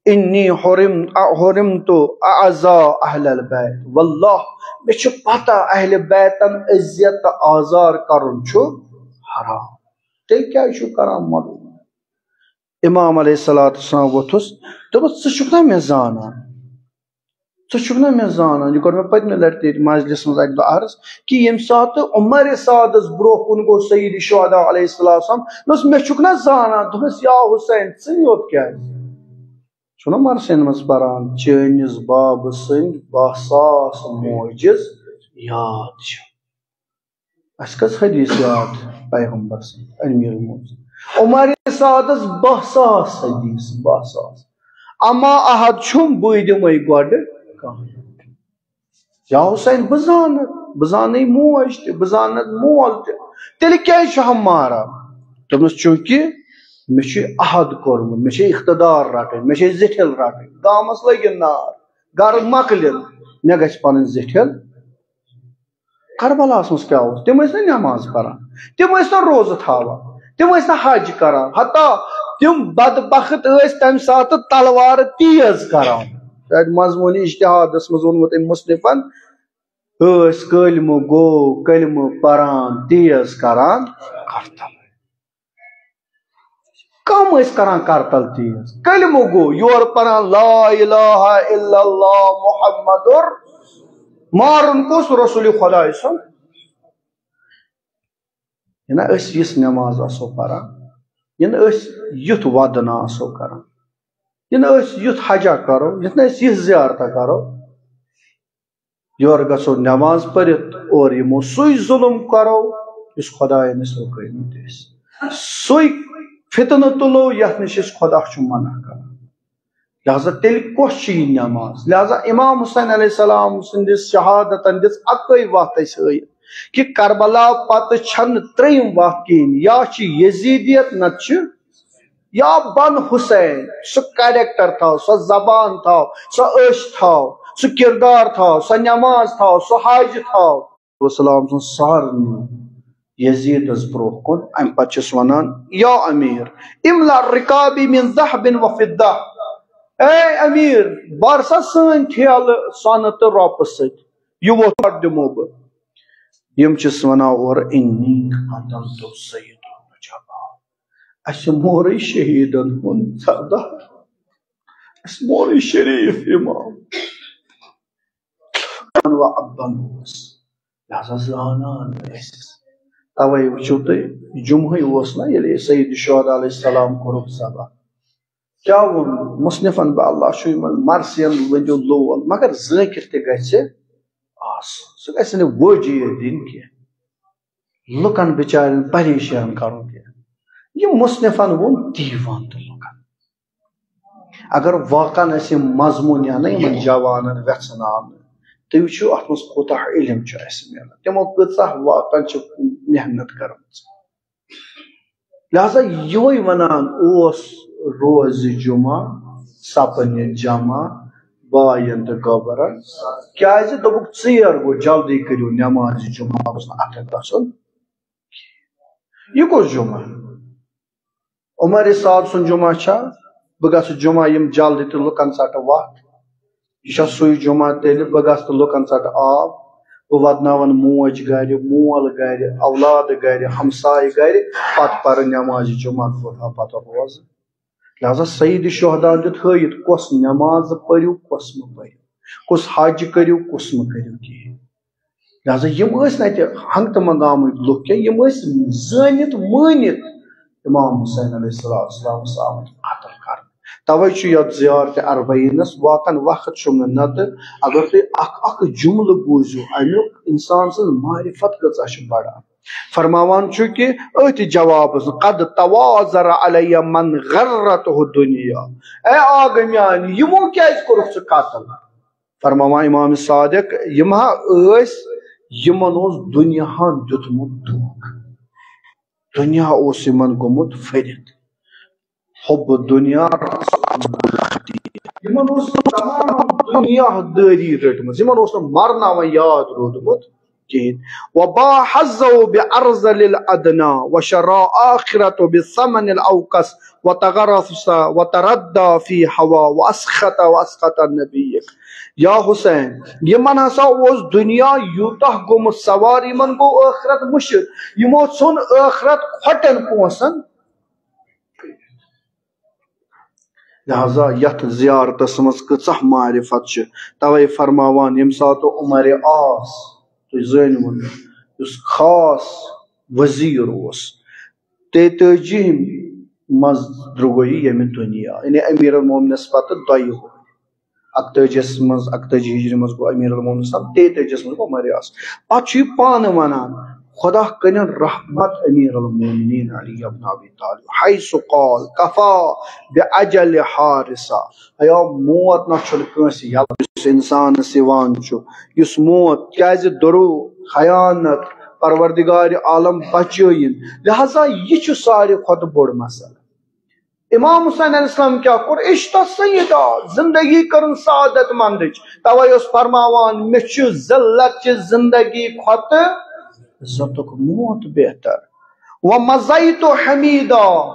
"انی حرم-، حرمت اعزا اہل البیت"، واللہ، مےٚ چھُ پتہ اہل بیتن اذیت تہٕ آزار کرُن چھُ حرام۔ تیٚلہِ کیٛازِ چھُو کران مدد؟ امام علیہ الصلوۃ والسلام ووٚتھُس، دوٚپُس، "ژٕ چھُکھ نا مےٚ زانان؟ ژٕ چھُکھ نا مےٚ زانان؟" یہِ کوٚر مےٚ پٔتمہِ لٹہِ تہِ ییٚتہِ مجلسہِ منٛز اکہِ دۄہ عرض کہِ ییٚمہِ ساتہٕ عمر سعدس برونٛہہ کُن گوٚو سید شہداء علیہ السلام، دوٚپُس، "مےٚ چھُکھ نا زانان؟" دوٚپُس، "یا حسین، ژٕے یوت کیٛازِ؟ چھُنہ مرثین منٛز پران، چٲنِس بابہٕ سٕنٛدۍ باہ ساس معجز یاد چھِ۔" اَسہِ کٔژ حدیث یاد پیغمبر سٕنٛدۍ؟ امیر موٗز عمر سعدس باہ ساس حدیث، باہ ساس۔ اما احد چھُم، بٕے دِمے گۄڈٕ کانٛہہ۔ یا حسین، بہٕ زانتھ، بہٕ زانَے موج تہِ، بہٕ زانتھ مول تہِ، تیٚلہِ کیٛازِ چھُ ہم ماران؟ دوٚپمَس، چوٗنٛکہِ مےٚ چھُ عہد کوٚرمُت، مےٚ چھِ اقتدار رَٹٕنۍ، مےٚ چھِ زِٹھِل رَٹٕنۍ، گامَس لٔگِن نار، گرٕ مۄکلِن، مےٚ گژھِ پَنٕنۍ زِٹھِل۔ کربلاہَس منٛز کیٛاہ اوس؟ تِم ٲسۍ نہٕ نٮ۪ماز پَران، تِم ٲسۍ نہٕ روزٕ تھاوان، تِم ٲسۍ نہٕ حج کران، حتیٰ تِم بدبخت ٲسۍ تَمہِ ساتہٕ تلوارٕ تیز کران۔ شاید مضموٗنِ اجتہادس منٛز ووٚنمُت أمۍ مصنفن، ٲسۍ کلمہٕ گو، کلمہٕ پران، تیز کران کرتل۔ کم ٲسۍ کران کرتل تیز؟ کلمہٕ گو، یورٕ پران لا الہ الا اللہ محمد، مارُن کُس؟ رسول خداے سُنٛد۔ یہِ نہ أسۍ یِژھ نٮ۪ماز آسو پران، یہِ نہ أسۍ یُتھ ودُن آسو کران، یہِ نہ أسۍ یُتھ حجہ کرو، یہِ نہ أسۍ یِژھ زیارتہ کرو، یورٕ گژھو نٮ۪ماز پٔرِتھ، اورٕ یِمو سُے ظُلُم کرو یُس خۄدایَن أسۍ رُکٲومٕتۍ ٲسۍ، سُے فتنہٕ تُلو یَتھ نِش أسۍ خۄدا چھُ منع کران۔ لہذا تیٚلہِ کۄس چھِ یہِ نٮ۪ماز؟ لہذا امام حسین علیہ السلام سٕنٛدِس شہادتن دِژ اکٲے وَتھ اَسہِ ہٲیِتھ کہِ کربلا پتہٕ چھَنہٕ ترٛیٚیِم وَتھ کِہیٖنۍ، یا چھِ یزیدیت نتہٕ چھِ یا بن حسین۔ سُہ کریکٹر تھاو، سۄ زبان تھاو، سۄ أچھ تھاو، سُہ کردار تھاو، سۄ نٮ۪ماز تھاو، سُہ حج تھاو۔ السلام سُنٛد سارنٕے یزیدس برونٛہہ کُن۔ امہِ پتہٕ چھِس ونان، یا امیر، املا رکابی من ذهب و فضة۔ اے امیر، بر سا سٲنۍ ٹھیلہٕ سۄنہٕ تہٕ رۄپہٕ سۭتۍ، یہِ ووٚتھ دِمو بہٕ۔ یِم چھِس ونان اورٕ، انی قتلت سید النجبا۔ اسہِ مورٕے شہیدن ہُنٛد سردار، اسہِ مورٕے شریف امام۔ وعبن اوس، لہذا زانان ٲسِس۔ توے وٕچھِو تُہۍ، جمعہٕے اوس نہ، ییٚلہِ سید شہدا علیہ السلام کوٚرُکھ ذبح۔ کیٛاہ ووٚن مصنفن؟ بہٕ اللہ چھُ یِمن مرثین ؤنِو لول، مگر ذٲکِر تہِ گژھِ آسُن، سُہ گژھِ نہٕ وٲجی یٲتۍ دِنۍ کینٛہہ، لُکن بِچارٮ۪ن پریشان کرُن کینٛہہ۔ یہِ مصنفن ووٚن، تی ووٚن تہٕ لُکن۔ اگر واقعن اَسہِ یِم مضموٗن یا نہ یِمن جوانن وٮ۪ژھناونہٕ، تُہۍ وٕچھِو اَتھ منٛز کوٗتاہ علم چھُ اَسہِ میلان، تِمو کۭژاہ واقعن چھِ محنت کٔرمٕژ۔ لہذا یِہوے وَنان اوس، روزِ جمعہ سَپٕنہِ جمع باین تہٕ گوبرن، کیازِ دوٚپُکھ، ژیر گوٚو، جلدی کٔرِو نمازِ جمعہ، اوس نہٕ اَتھٕ گژھُن۔ یہِ کُس جمعہ؟ عمر سعد سُنٛد جمعہ چھا؟ بہٕ گژھٕ جمعہ یِم جلدی تہٕ لُکن ژٹہٕ وَتھ۔ یہِ چھا سُے جمعہ تیٚلہِ بہٕ گژھٕ تہٕ لُکن ژٹہٕ آب؟ بہٕ واتناون موج گرِ، مول گرِ، اولاد گرِ، ہمسایہِ گرِ، پتہٕ پرٕ نمازِ جمعہ کوٗتاہ پتہٕ روزٕ؟ لہذا سید شہدان دیُت ہٲیِتھ، کۄس نماز پٔرِو، کۄس مہٕ پٔرِو، کُس حج کٔرِو، کُس مہٕ کٔرِو کِہیٖنۍ۔ لہذا یِم ٲسۍ نہٕ اَتہِ ہنٛگتہٕ منٛگہٕ آمٕتۍ لُکھ کینٛہہ، یِم ٲسۍ زٲنِتھ مٲنِتھ امام حسین علیہ الصلوۃ والسلامس آمٕتۍ قتل کرنہٕ۔ توے چھُ یتھ زیارت اربعینس واقعن وقت چھُم نہٕ، نتہٕ اگر تُہۍ اکھ اکھ جملہٕ بوٗزِو امیُک، انسان سٕنٛز معرفت کۭژاہ چھِ بڑان۔ فرماوان چھُ کہِ أتھۍ جوابس، "قد تواضر علی من غرته دنیا"، اے آگہٕ میانہِ، یِمو کیازِ کوٚرُکھ ژٕ قتل؟ فرماوان امام صادق، یِم ہا ٲسۍ، یِمن اوس دُنیاہن دیُتمُت دھوکہٕ، دُنیا اوس یِمن گوٚمُت پھٔرِتھ۔ حب دنیا، یِمن اوس تمام دُنیا دٲری رٔٹمٕژ، یِمن اوس نہٕ مرناوان یاد روٗدمُت کِہیٖنۍ۔ وباع حظه بأرذل الأدنى وشرى آخرته بثمن الأوخس وتغرس وتردى في هوى وأسخط وأسخط نبيك۔ یا حسین، یِمن ہسا اوس دُنیا یوٗتاہ گوٚمُت سوار، یِمن گوٚو ٲخرت مٔشِتھ، یِمو ژھُن ٲخرت کھۄٹٮ۪ن پونٛسن۔ لہذا یتھ زیارتس منٛز کۭژاہ معرفت چھِ، توے فرماوان ییٚمہِ ساتہٕ عمر عاص، تُہۍ زٲنِو، یُس خاص وزیر اوس، تیتٲجی منٛز درٛوٚگُے ییٚمہِ دُنیا، یعنی امیر المومنس پتہٕ دۄیہِ وُہُر۔ اکتٲجیس منٛز، اکتٲجی ہجری منٛز گوٚو امیر المومنس تام، تیتٲجیس منٛز گوٚو عمر عاص۔ پتہٕ چھُ یہِ پانہٕ ونان، خدا کٔرِن رحمت امیر المومنین علی ابن ابی طالب، حیث قال، کفا باجل حارثہ۔ ایا موت نہ چھُنہٕ کٲنٛسہِ یلہٕ، یُس انسانس یِوان چھُ، یُس موت، کیازِ دروغ، خیانت، پروردگار عالم بچٲیِن۔ لہذا یہِ چھُ ساروی کھۄتہٕ بوٚڑ مسئلہٕ۔ امام حسین علیہ السلام کیٛاہ کوٚر؟ عشت سیدا، زندگی کٔرٕن سعادت مندٕچ۔ توے اوس فرماوان، مےٚ چھُ ذلت چہِ زندگی کھۄتہٕ عزتُک موت بہتر۔ ومضیت حمیدا،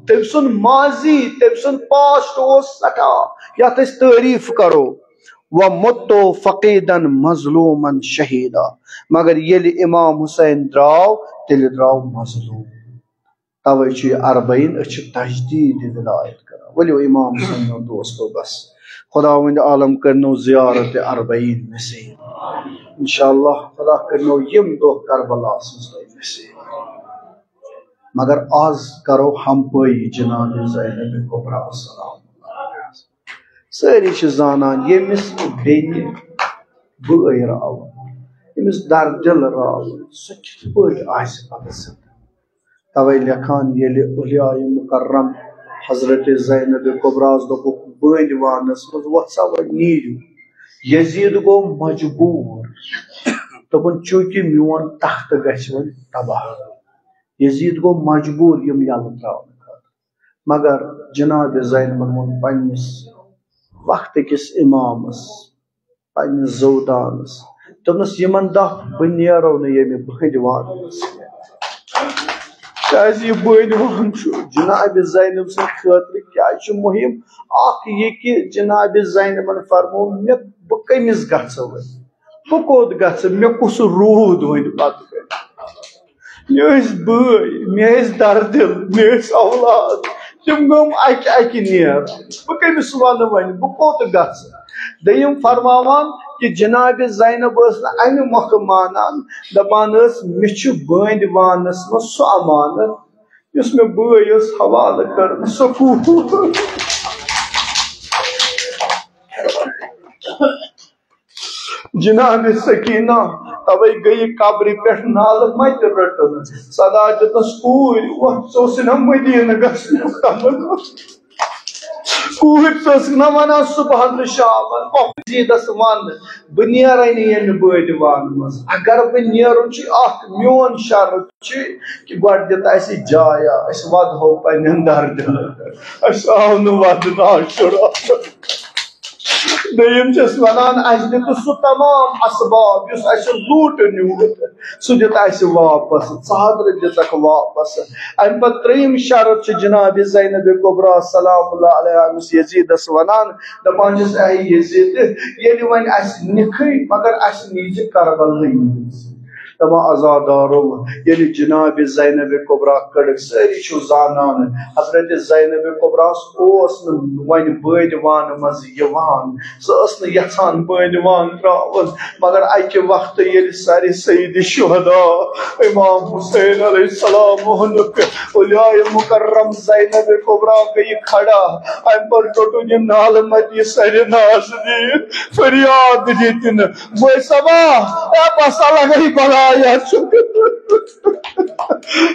تٔمۍ سُنٛد ماضی، تٔمۍ سُنٛد پاسٹ اوس سٮ۪ٹھاہ، یتھ أسۍ تعریف کرو۔ ومت فقیدا مظلوما شہیدا، مگر ییٚلہِ امام حسین درٛاو، تیٚلہِ درٛاو مظلوم۔ توے چھُ یہِ اربعین، أسۍ چھِ تجدید ولایت کران۔ ؤلِو امام حسین ہُنٛد دوستو، بس خداوند عالم کٔرنو زیارت اربعین نصیب۔ انشاءاللہ خدا کٔرنو یِم دۄہ کربلا سٕنٛز تۄہہِ نصیب۔ مگر آز کرو ہمپٲیی جناب زینب کبریٰ سلام اللہ علیہا۔ سٲری چھِ زانان، ییٚمِس بیٚنہِ بٲے راوُن، ییٚمِس دردِل راوُن، سُہ کِتھ پٲٹھۍ آسہِ پتہٕ زِندٕ؟ توے لیکھان، ییٚلہِ اولیاء مکرم حضرت زینب کبریٰ ہس دوٚپُکھ، بٲنۍ وانس منٛز، وۄتھ سا وۄنۍ نیٖرِو۔ یزید گوٚو مجبوٗر، دوٚپُن، چوٗنٛکہِ میون تخت گژھِ وۄنۍ تباہ۔ یزید گوٚو مجبوٗر یِم یلہٕ ترٛاونہٕ خٲطرٕ۔ مگر جناب زینبن ووٚن پننِس وقتہٕ کِس امامس، پننِس زودانس، دوٚپنس، یِمن دپھ، بہٕ نیرو نہٕ ییٚمہِ بٲنۍ وانہٕ منٛز۔ کیازِ یہِ بٲنۍ وان چھُ جناب زینب سٕنٛدِ خٲطرٕ کیازِ چھُ مُہِم؟ اکھ یہِ کہِ جناب زینبن فرموو، مےٚ، بہٕ کٔمِس گژھٕ وۄنۍ؟ بہٕ کوٚت گژھٕ؟ مےٚ کُس روٗد وۄنۍ پتہٕ کنہِ؟ مےٚ ٲسۍ بٲے، مےٚ ٲسۍ دردِل، مےٚ ٲسۍ اولاد، تِم گٔم اکہِ اکہِ نیران۔ بہٕ کٔمِس ونہٕ وۄنۍ؟ بہٕ کوٚت گژھٕ؟ دوٚیِم فرماوان کہِ جناب زینب ٲس نہٕ اَمہِ مۄکھٕ مانان، دَپان ٲس، "مےٚ چھُ بٲندِ وانَس منٛز سُہ امانت یُس مےٚ بٲے اوس حوالہٕ کٔرمٕژ، سۄ کوٗر۔" جناب سکینہ توے گٔیہِ قبرِ پٮ۪ٹھ نالہٕ مَتہِ رٔٹٕن۔ صدا دیُتنَس، "کوٗرۍ، وۄتھ، ژٕ اوسُے نہ مدینہ گژھنُک تمنا۔ کوٗرۍ، ژٕ ٲسٕکھ نہ وَنان صبحن تہٕ شامن؟" یزیدس وَن، "بہٕ نیرے نہٕ ییٚمہِ بٲدِ وانہٕ منٛز۔ اگر بہٕ نیرُن چھُ، اکھ میون شرط چھُ کہِ گۄڈٕ دِ تہٕ اَسہِ جایا، أسۍ وَدہو پننٮ۪ن دردن۔ اَسہِ آو نہٕ وَدنہٕ عاشورا۔" دوٚیِم چھَس وَنان، اَسہِ دِتُس سُہ تمام اسباب یُس اَسہِ لوٗٹہٕ نیوٗت، سُہ دیُت اَسہِ واپس، ژادرٕ دِژکھ واپس۔ اَمہِ پتہٕ ترٛیٚیِم شرط چھِ جناب زینب کبریٰ سلام اللہ علیہا أمِس یزیدس وَنان، دَپان چھِس، "اے یزید، ییٚلہِ وۄنۍ اَسہِ نِکھٕے، مگر اَسہِ نیٖزِ کربلہٕے منٛز۔" دَپان، عزادارو، ییٚلہِ جناب زینب کبریٰ کٔڑٕکھ، سٲری چھِو زانان، حضرت زینب کبریٰ ہس اوس نہٕ وۄنۍ بٲدِ وانہٕ منٛز یِوان، سۄ ٲس نہٕ یژھان بٲدِ وان ترٛاوُن، مگر اَکہِ وقتہٕ ییٚلہِ سرِ سید شہداء امام حسین علیہ السلام ووٚنُکھ، اولیاء مکرم زینب کبریٰ گٔیہِ کھڑا، اَمہِ پتہٕ روٚٹُن یہِ نالہٕ مَتہِ یہِ سرِ نازنیٖن، فریاد دِتِن، بٲے صٲبا، اے بس الگٕے بلایا چھُ۔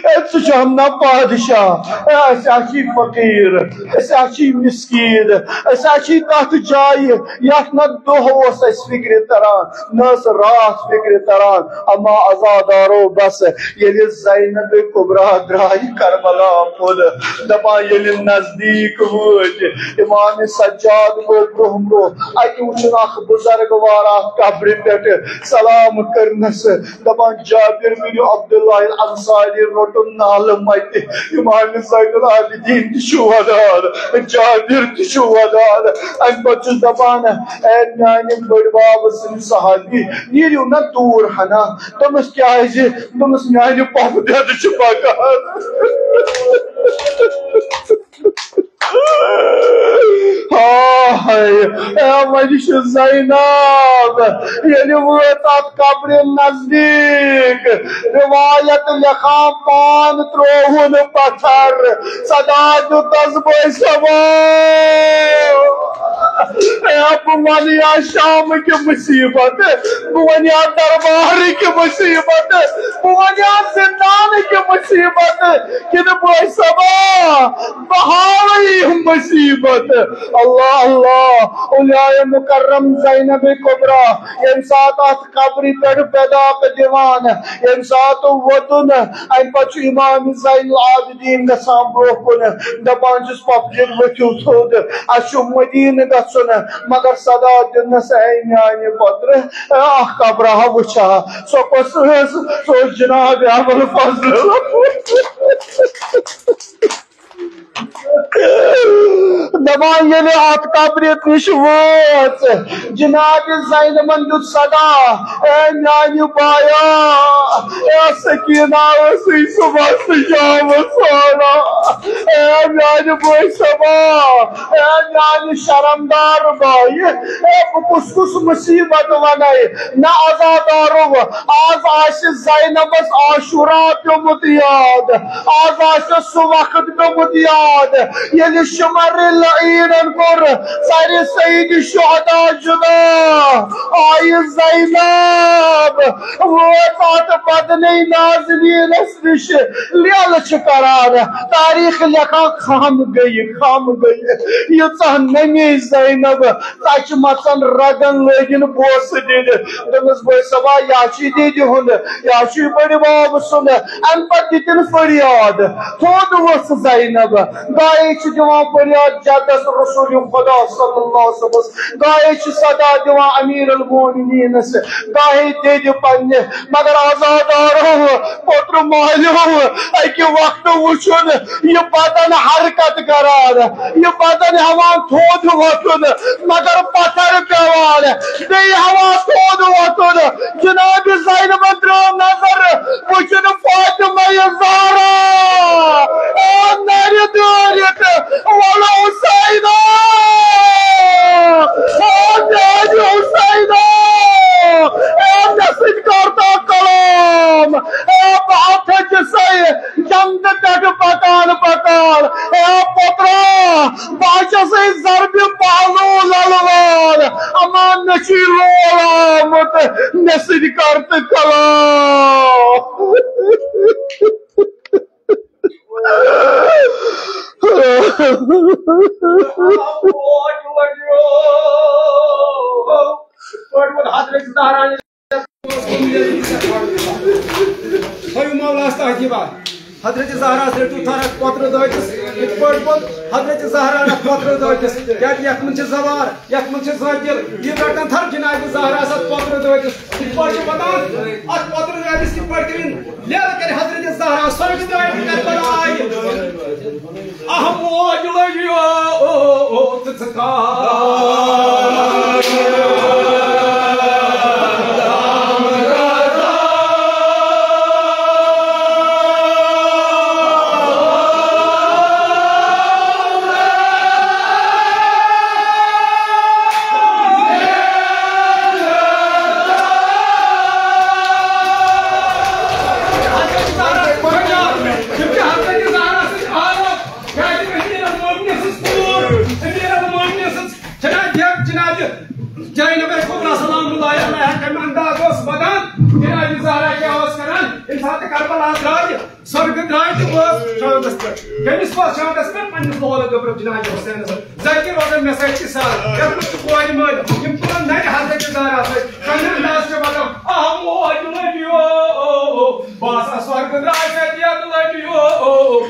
اے ژٕ چھُ ہم نہ پادشاہ، اے أسۍ ہا چھِ فقیٖر، أسۍ ہا چھِ مسکیٖن، أسۍ ہا چھِ تتھ جایہِ یتھ نہ دۄہ اوس اَسہِ فکرِ تران، نہ ٲس راتھ فکرِ تران، اما عزادارو بس ییٚلہِ زینب کبریٰ درٛایہِ کربلا کُن، دپان ییٚلہِ نزدیٖک وٲتۍ، امام سجاد گوٚو برونٛہہ برونٛہہ، اَتہِ وُچھُن اکھ بُزرگ وار اکھ قبرِ پٮ۪ٹھ سلام کٔرنس، دپان جابر بن عبداللہ الانصاری روٚٹُن نالہٕ مَتہِ، امام زین العابدین تہِ چھُ ودان، جابر تہِ چھُ ودان۔ امہِ پتہٕ چھُس دپان، اے میانہِ بٔڑۍ بب سٕنٛدۍ صحابی، نیٖرِو نا دوٗر ہنا۔ دوٚپمَس، کیٛازِ؟ دوٚپمَس، میانہِ پۄپھٕ دٮ۪دٕ چھِ پکان۔ ہاے، اے وۄنۍ چھِ زینب، ییٚلہِ وٲژ اتھ قبرِ نزدیٖک، روایت لیکھان پان ترووُن پتھر، صدا دیُتس بٲے صٲبا۔ اے بہٕ وَنہٕ یا شامٕکہِ مُصیٖبت، بہٕ وَنہٕ یا دربارٕکہِ مُصیٖبت، بہٕ وَنہٕ یا زِندانٕکہِ مُصیٖبت، کِنہٕ بٲے صٲبا، بہٕ ہاوٕ یہِ مُصیٖبت۔ اللہ اللہ، اولیاء مکرم زینب کبریٰ ییٚمہِ ساتہٕ اتھ قبرِ پٮ۪ٹھ بیداق دِوان، ییٚمہِ ساتہٕ ووٚتُن، امہِ پتہٕ چھُ امام زین العابدین گژھان برونٛہہ کُن، دپان چھُس، پۄپھٕ جِن، ؤتھِو تھوٚد، اسہِ چھُ مدینہٕ گژھُن۔ مگر صدا دِنس، اے میانہِ پۄترٕ، اکھ قبرا وٕچھا، سۄ کۄس ٲس؟ سۄ اوس جناب ابوالفضل۔ دپان ییٚلہِ اتھ قبرِ نِش وٲژ، جناب زینبن دیُت صدا، اے میانہِ بایا، اے سکینہ ٲسٕے صبحس تہٕ شامس سونا، اے میانہِ بٲے صٲبا، اے میانہِ شرمدار بایہِ، اے بہٕ کُس کُس مُصیٖبت ونے، نہ عزادارو، آز آسہِ زینبس عاشورا پیومُت یاد، آز آسہِ سُہ وقت پیومُت یاد، ییٚلہِ شمر لعینن کوٚر سرِ سید شہدا جدا۔ آیہِ زینب، وٲژ اتھ بدنے نازنینس نِش، لیلہٕ چھِ کران، تاریخ لیکھان، خم گٔیہِ، خم گٔیہِ، ییٖژاہ نمی زینب، ژچہِ مژن رگن لٲگِن بوسہٕ دِنہِ۔ دوٚپمس، بٲے صٲبا، یا چھُے دِدِ ہُنٛد، یا چھُے بٔڈِ بب سُنٛد۔ امہِ پتہٕ دِتِن فریاد، تھوٚد ؤژھ زینب، گایے چھِ دِوان فریاد جدس رسول خدا صلی اللہ علیہ وسلمس، گایے چھِ صدا دِوان امیر المومنینس، گایے دِدِ پننہِ۔ مگر عزادارو، پوترٕ مالیو، اکہِ وقتہٕ وُچھُن، یہِ بدن حرکت کران، یہِ بدن ہٮ۪وان تھوٚد وۄتھُن، مگر پتھر پٮ۪وان، بیٚیہِ ہٮ۪وان تھوٚد وۄتھُن۔ جناب زینبن ترٲو نظر، وُچھُن فاطمہ زہرا، او نرِ دٲرِتھ، وَلہٕ حُسینا، او ضربِ پہلو للوار، اما مےٚ چھُے لول آمُت، مےٚ سۭتۍ کر تہٕ کلام۔ تھٲیِو مولاہس تحجیبا۔ حضرت زہرا رٔٹِو تھر اَتھ پۄترٕ دٲدِس، یِتھ پٲٹھۍ بہٕ حضرت زہرا اَتھ پۄترٕ دٲدِس۔ کیٛازِ یَتھ منٛز چھِ زوار، یَتھ منٛز چھِ زٲجِل، یہِ رَٹَن تھر جناب زہرا اَتھ پۄترٕ دٲدِس۔ یِتھ پٲٹھۍ چھِ وَنان، اَتھ پۄترٕ دٲدِس کِتھ پٲٹھۍ کٔرِن لیلہٕ کَرِ حضرت زہرا سۄرگہٕ دٲدِ کربلا آیہِ۔ اَہَم موج لٔجیو تہٕ ژٕ کر۔ حضرت زہرا سٕنٛدِ آلو، کیٛازِ أمیٖر المومنین سٕنٛز کوٗر، أمیٖر المومنین سٕنٛز جناب، جناب زینب کبریٰ سلام اللہ علیہا کمہِ انداز اوس ودان، جناب زہرا کیٛاہ اوس کران، ییٚمہِ ساتہٕ کربلا درٛاے، سۄرگہٕ درٛاے تہٕ وٲژ شانٛدس پٮ۪ٹھ۔ کٔمِس وٲژ شانٛدس پٮ۪ٹھ؟ پننِس لولہٕ گوٚبرس جناب حسینس۔ ذٲکِر روزن مےٚ سۭتۍ تہِ سان، یتھ منٛز چھِ کورِ مٲلۍ، یِم تُلن نرِ حضرت زہرا سۭتۍ۔ کمہِ انداز چھِ ودان، اَہَم موج لٔجیو، بہٕ ہسا سۄرگہٕ درٛاے ژےٚ دٮ۪د لٔجیو۔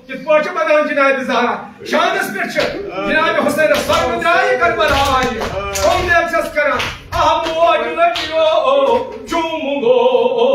کِتھ پٲٹھۍ چھِ ودان جناب زہرا؟ شانس پٮ۪ٹھ چھِ جناب حسینس سۄرگہٕ درٛاے کربلا آیہِ۔ کم دٮ۪د چھَس کران، اَہَم موج لٔجیو چومُن گوٚو۔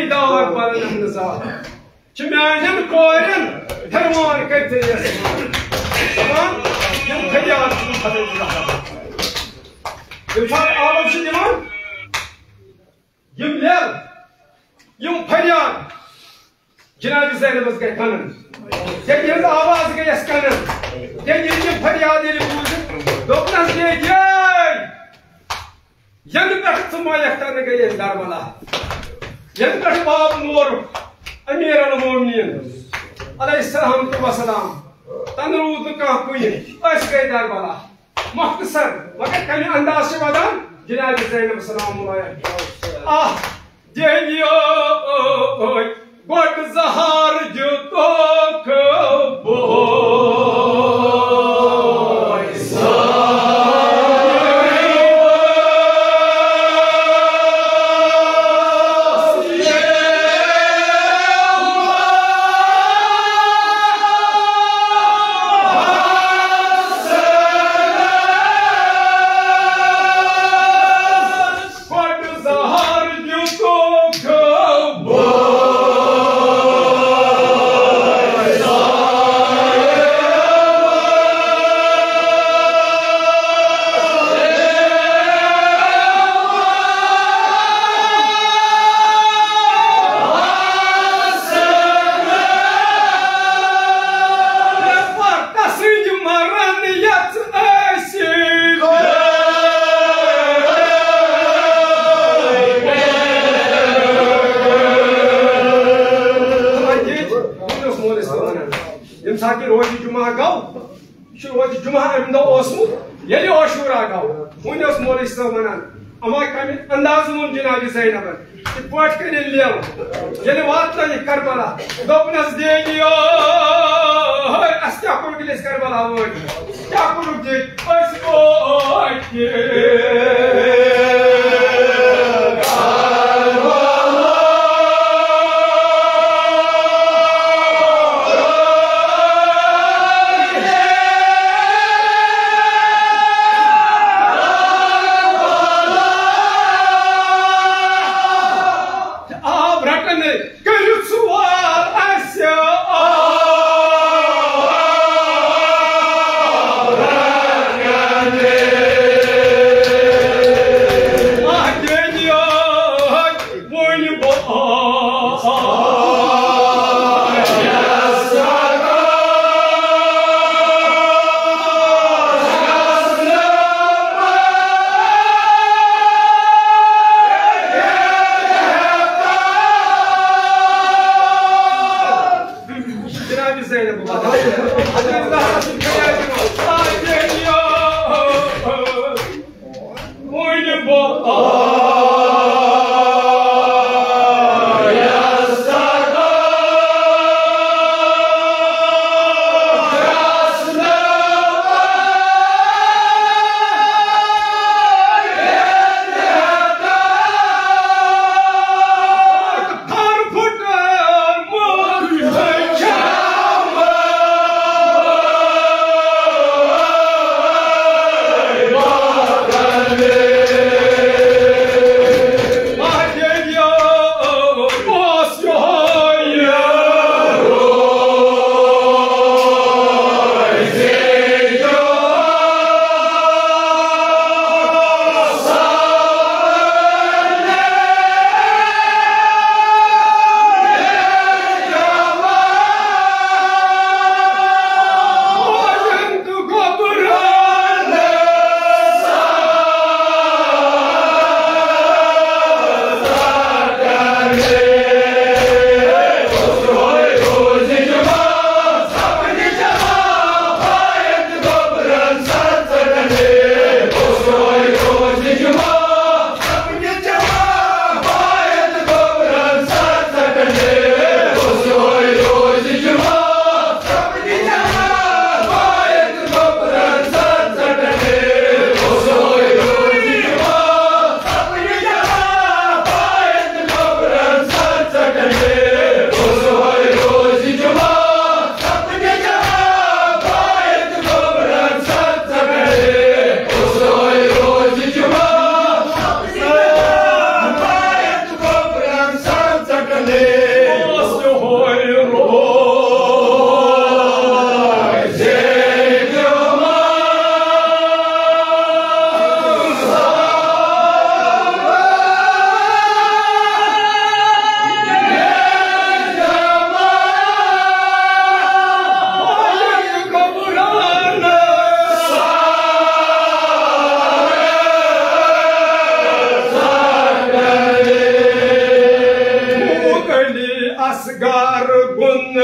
دعوت پرن اہن سا۔ چھِ میانٮ۪ن کورٮ۪ن پھِروان کٔرِتھ یَس۔ دَپان، یِم فریاد چھِ خۄداے سٕنٛدِ رحمتہٕ۔ ییٚمہِ ساتہٕ آواز چھِ دِوان، یِم لیل، یِم فریاد جناب زینبس گٔے کنن۔ ییٚلہِ یِہنٛز آواز گٔے اَسہِ کنن، ییٚلہِ یِم فریاد ییٚلہِ بوٗزِتھ، دوٚپنس، یے، یے، ینہٕ پٮ۪ٹھ ژٕ مۄیَکھ کرنہٕ گٔیے أسۍ کربلا، ینہٕ پٮ۪ٹھ باب مورُکھ امیر المومنین علیہ السلام تہٕ وسلام، تنہٕ روٗد نہٕ کانٛہہ کُنہِ، أسۍ گٔے کربلا۔ مختصر، مگر کمہِ انداز چھِ ودان جناب زینب سلام اللہ علیہا۔ آہ، دیویو، گۄڈٕ زہر دیُتُکھ بوے۔ ییٚمہِ ساتہٕ یہِ روزِ جمعہ گوٚو، یہِ چھُ روزِ جمعہ اَمہِ دۄہ اوسمُت، ییٚلہِ عاشورہ گوٚو، وۄنۍ اوس مولوی صٲب وَنان، اما کمہِ اندازٕ ووٚن جناب زینبن، یِتھ پٲٹھۍ کٔرِن لیو۔ ییٚلہِ واتنٲیِکھ کربلا، دوٚپنس، دیدی، اَسہِ کیٛاہ کوٚر، ییٚلہِ أسۍ کربلا وٲتۍ؟ کیٛاہ کوٚرُکھ دِتھ؟ أسۍ وٲتۍ آب رٹنہٕ۔ کٔرِو ژور اَسہِ آب رٹنہٕ۔ آ، دیدی ٲے، وۄنۍ بہٕ آس۔ کارکُن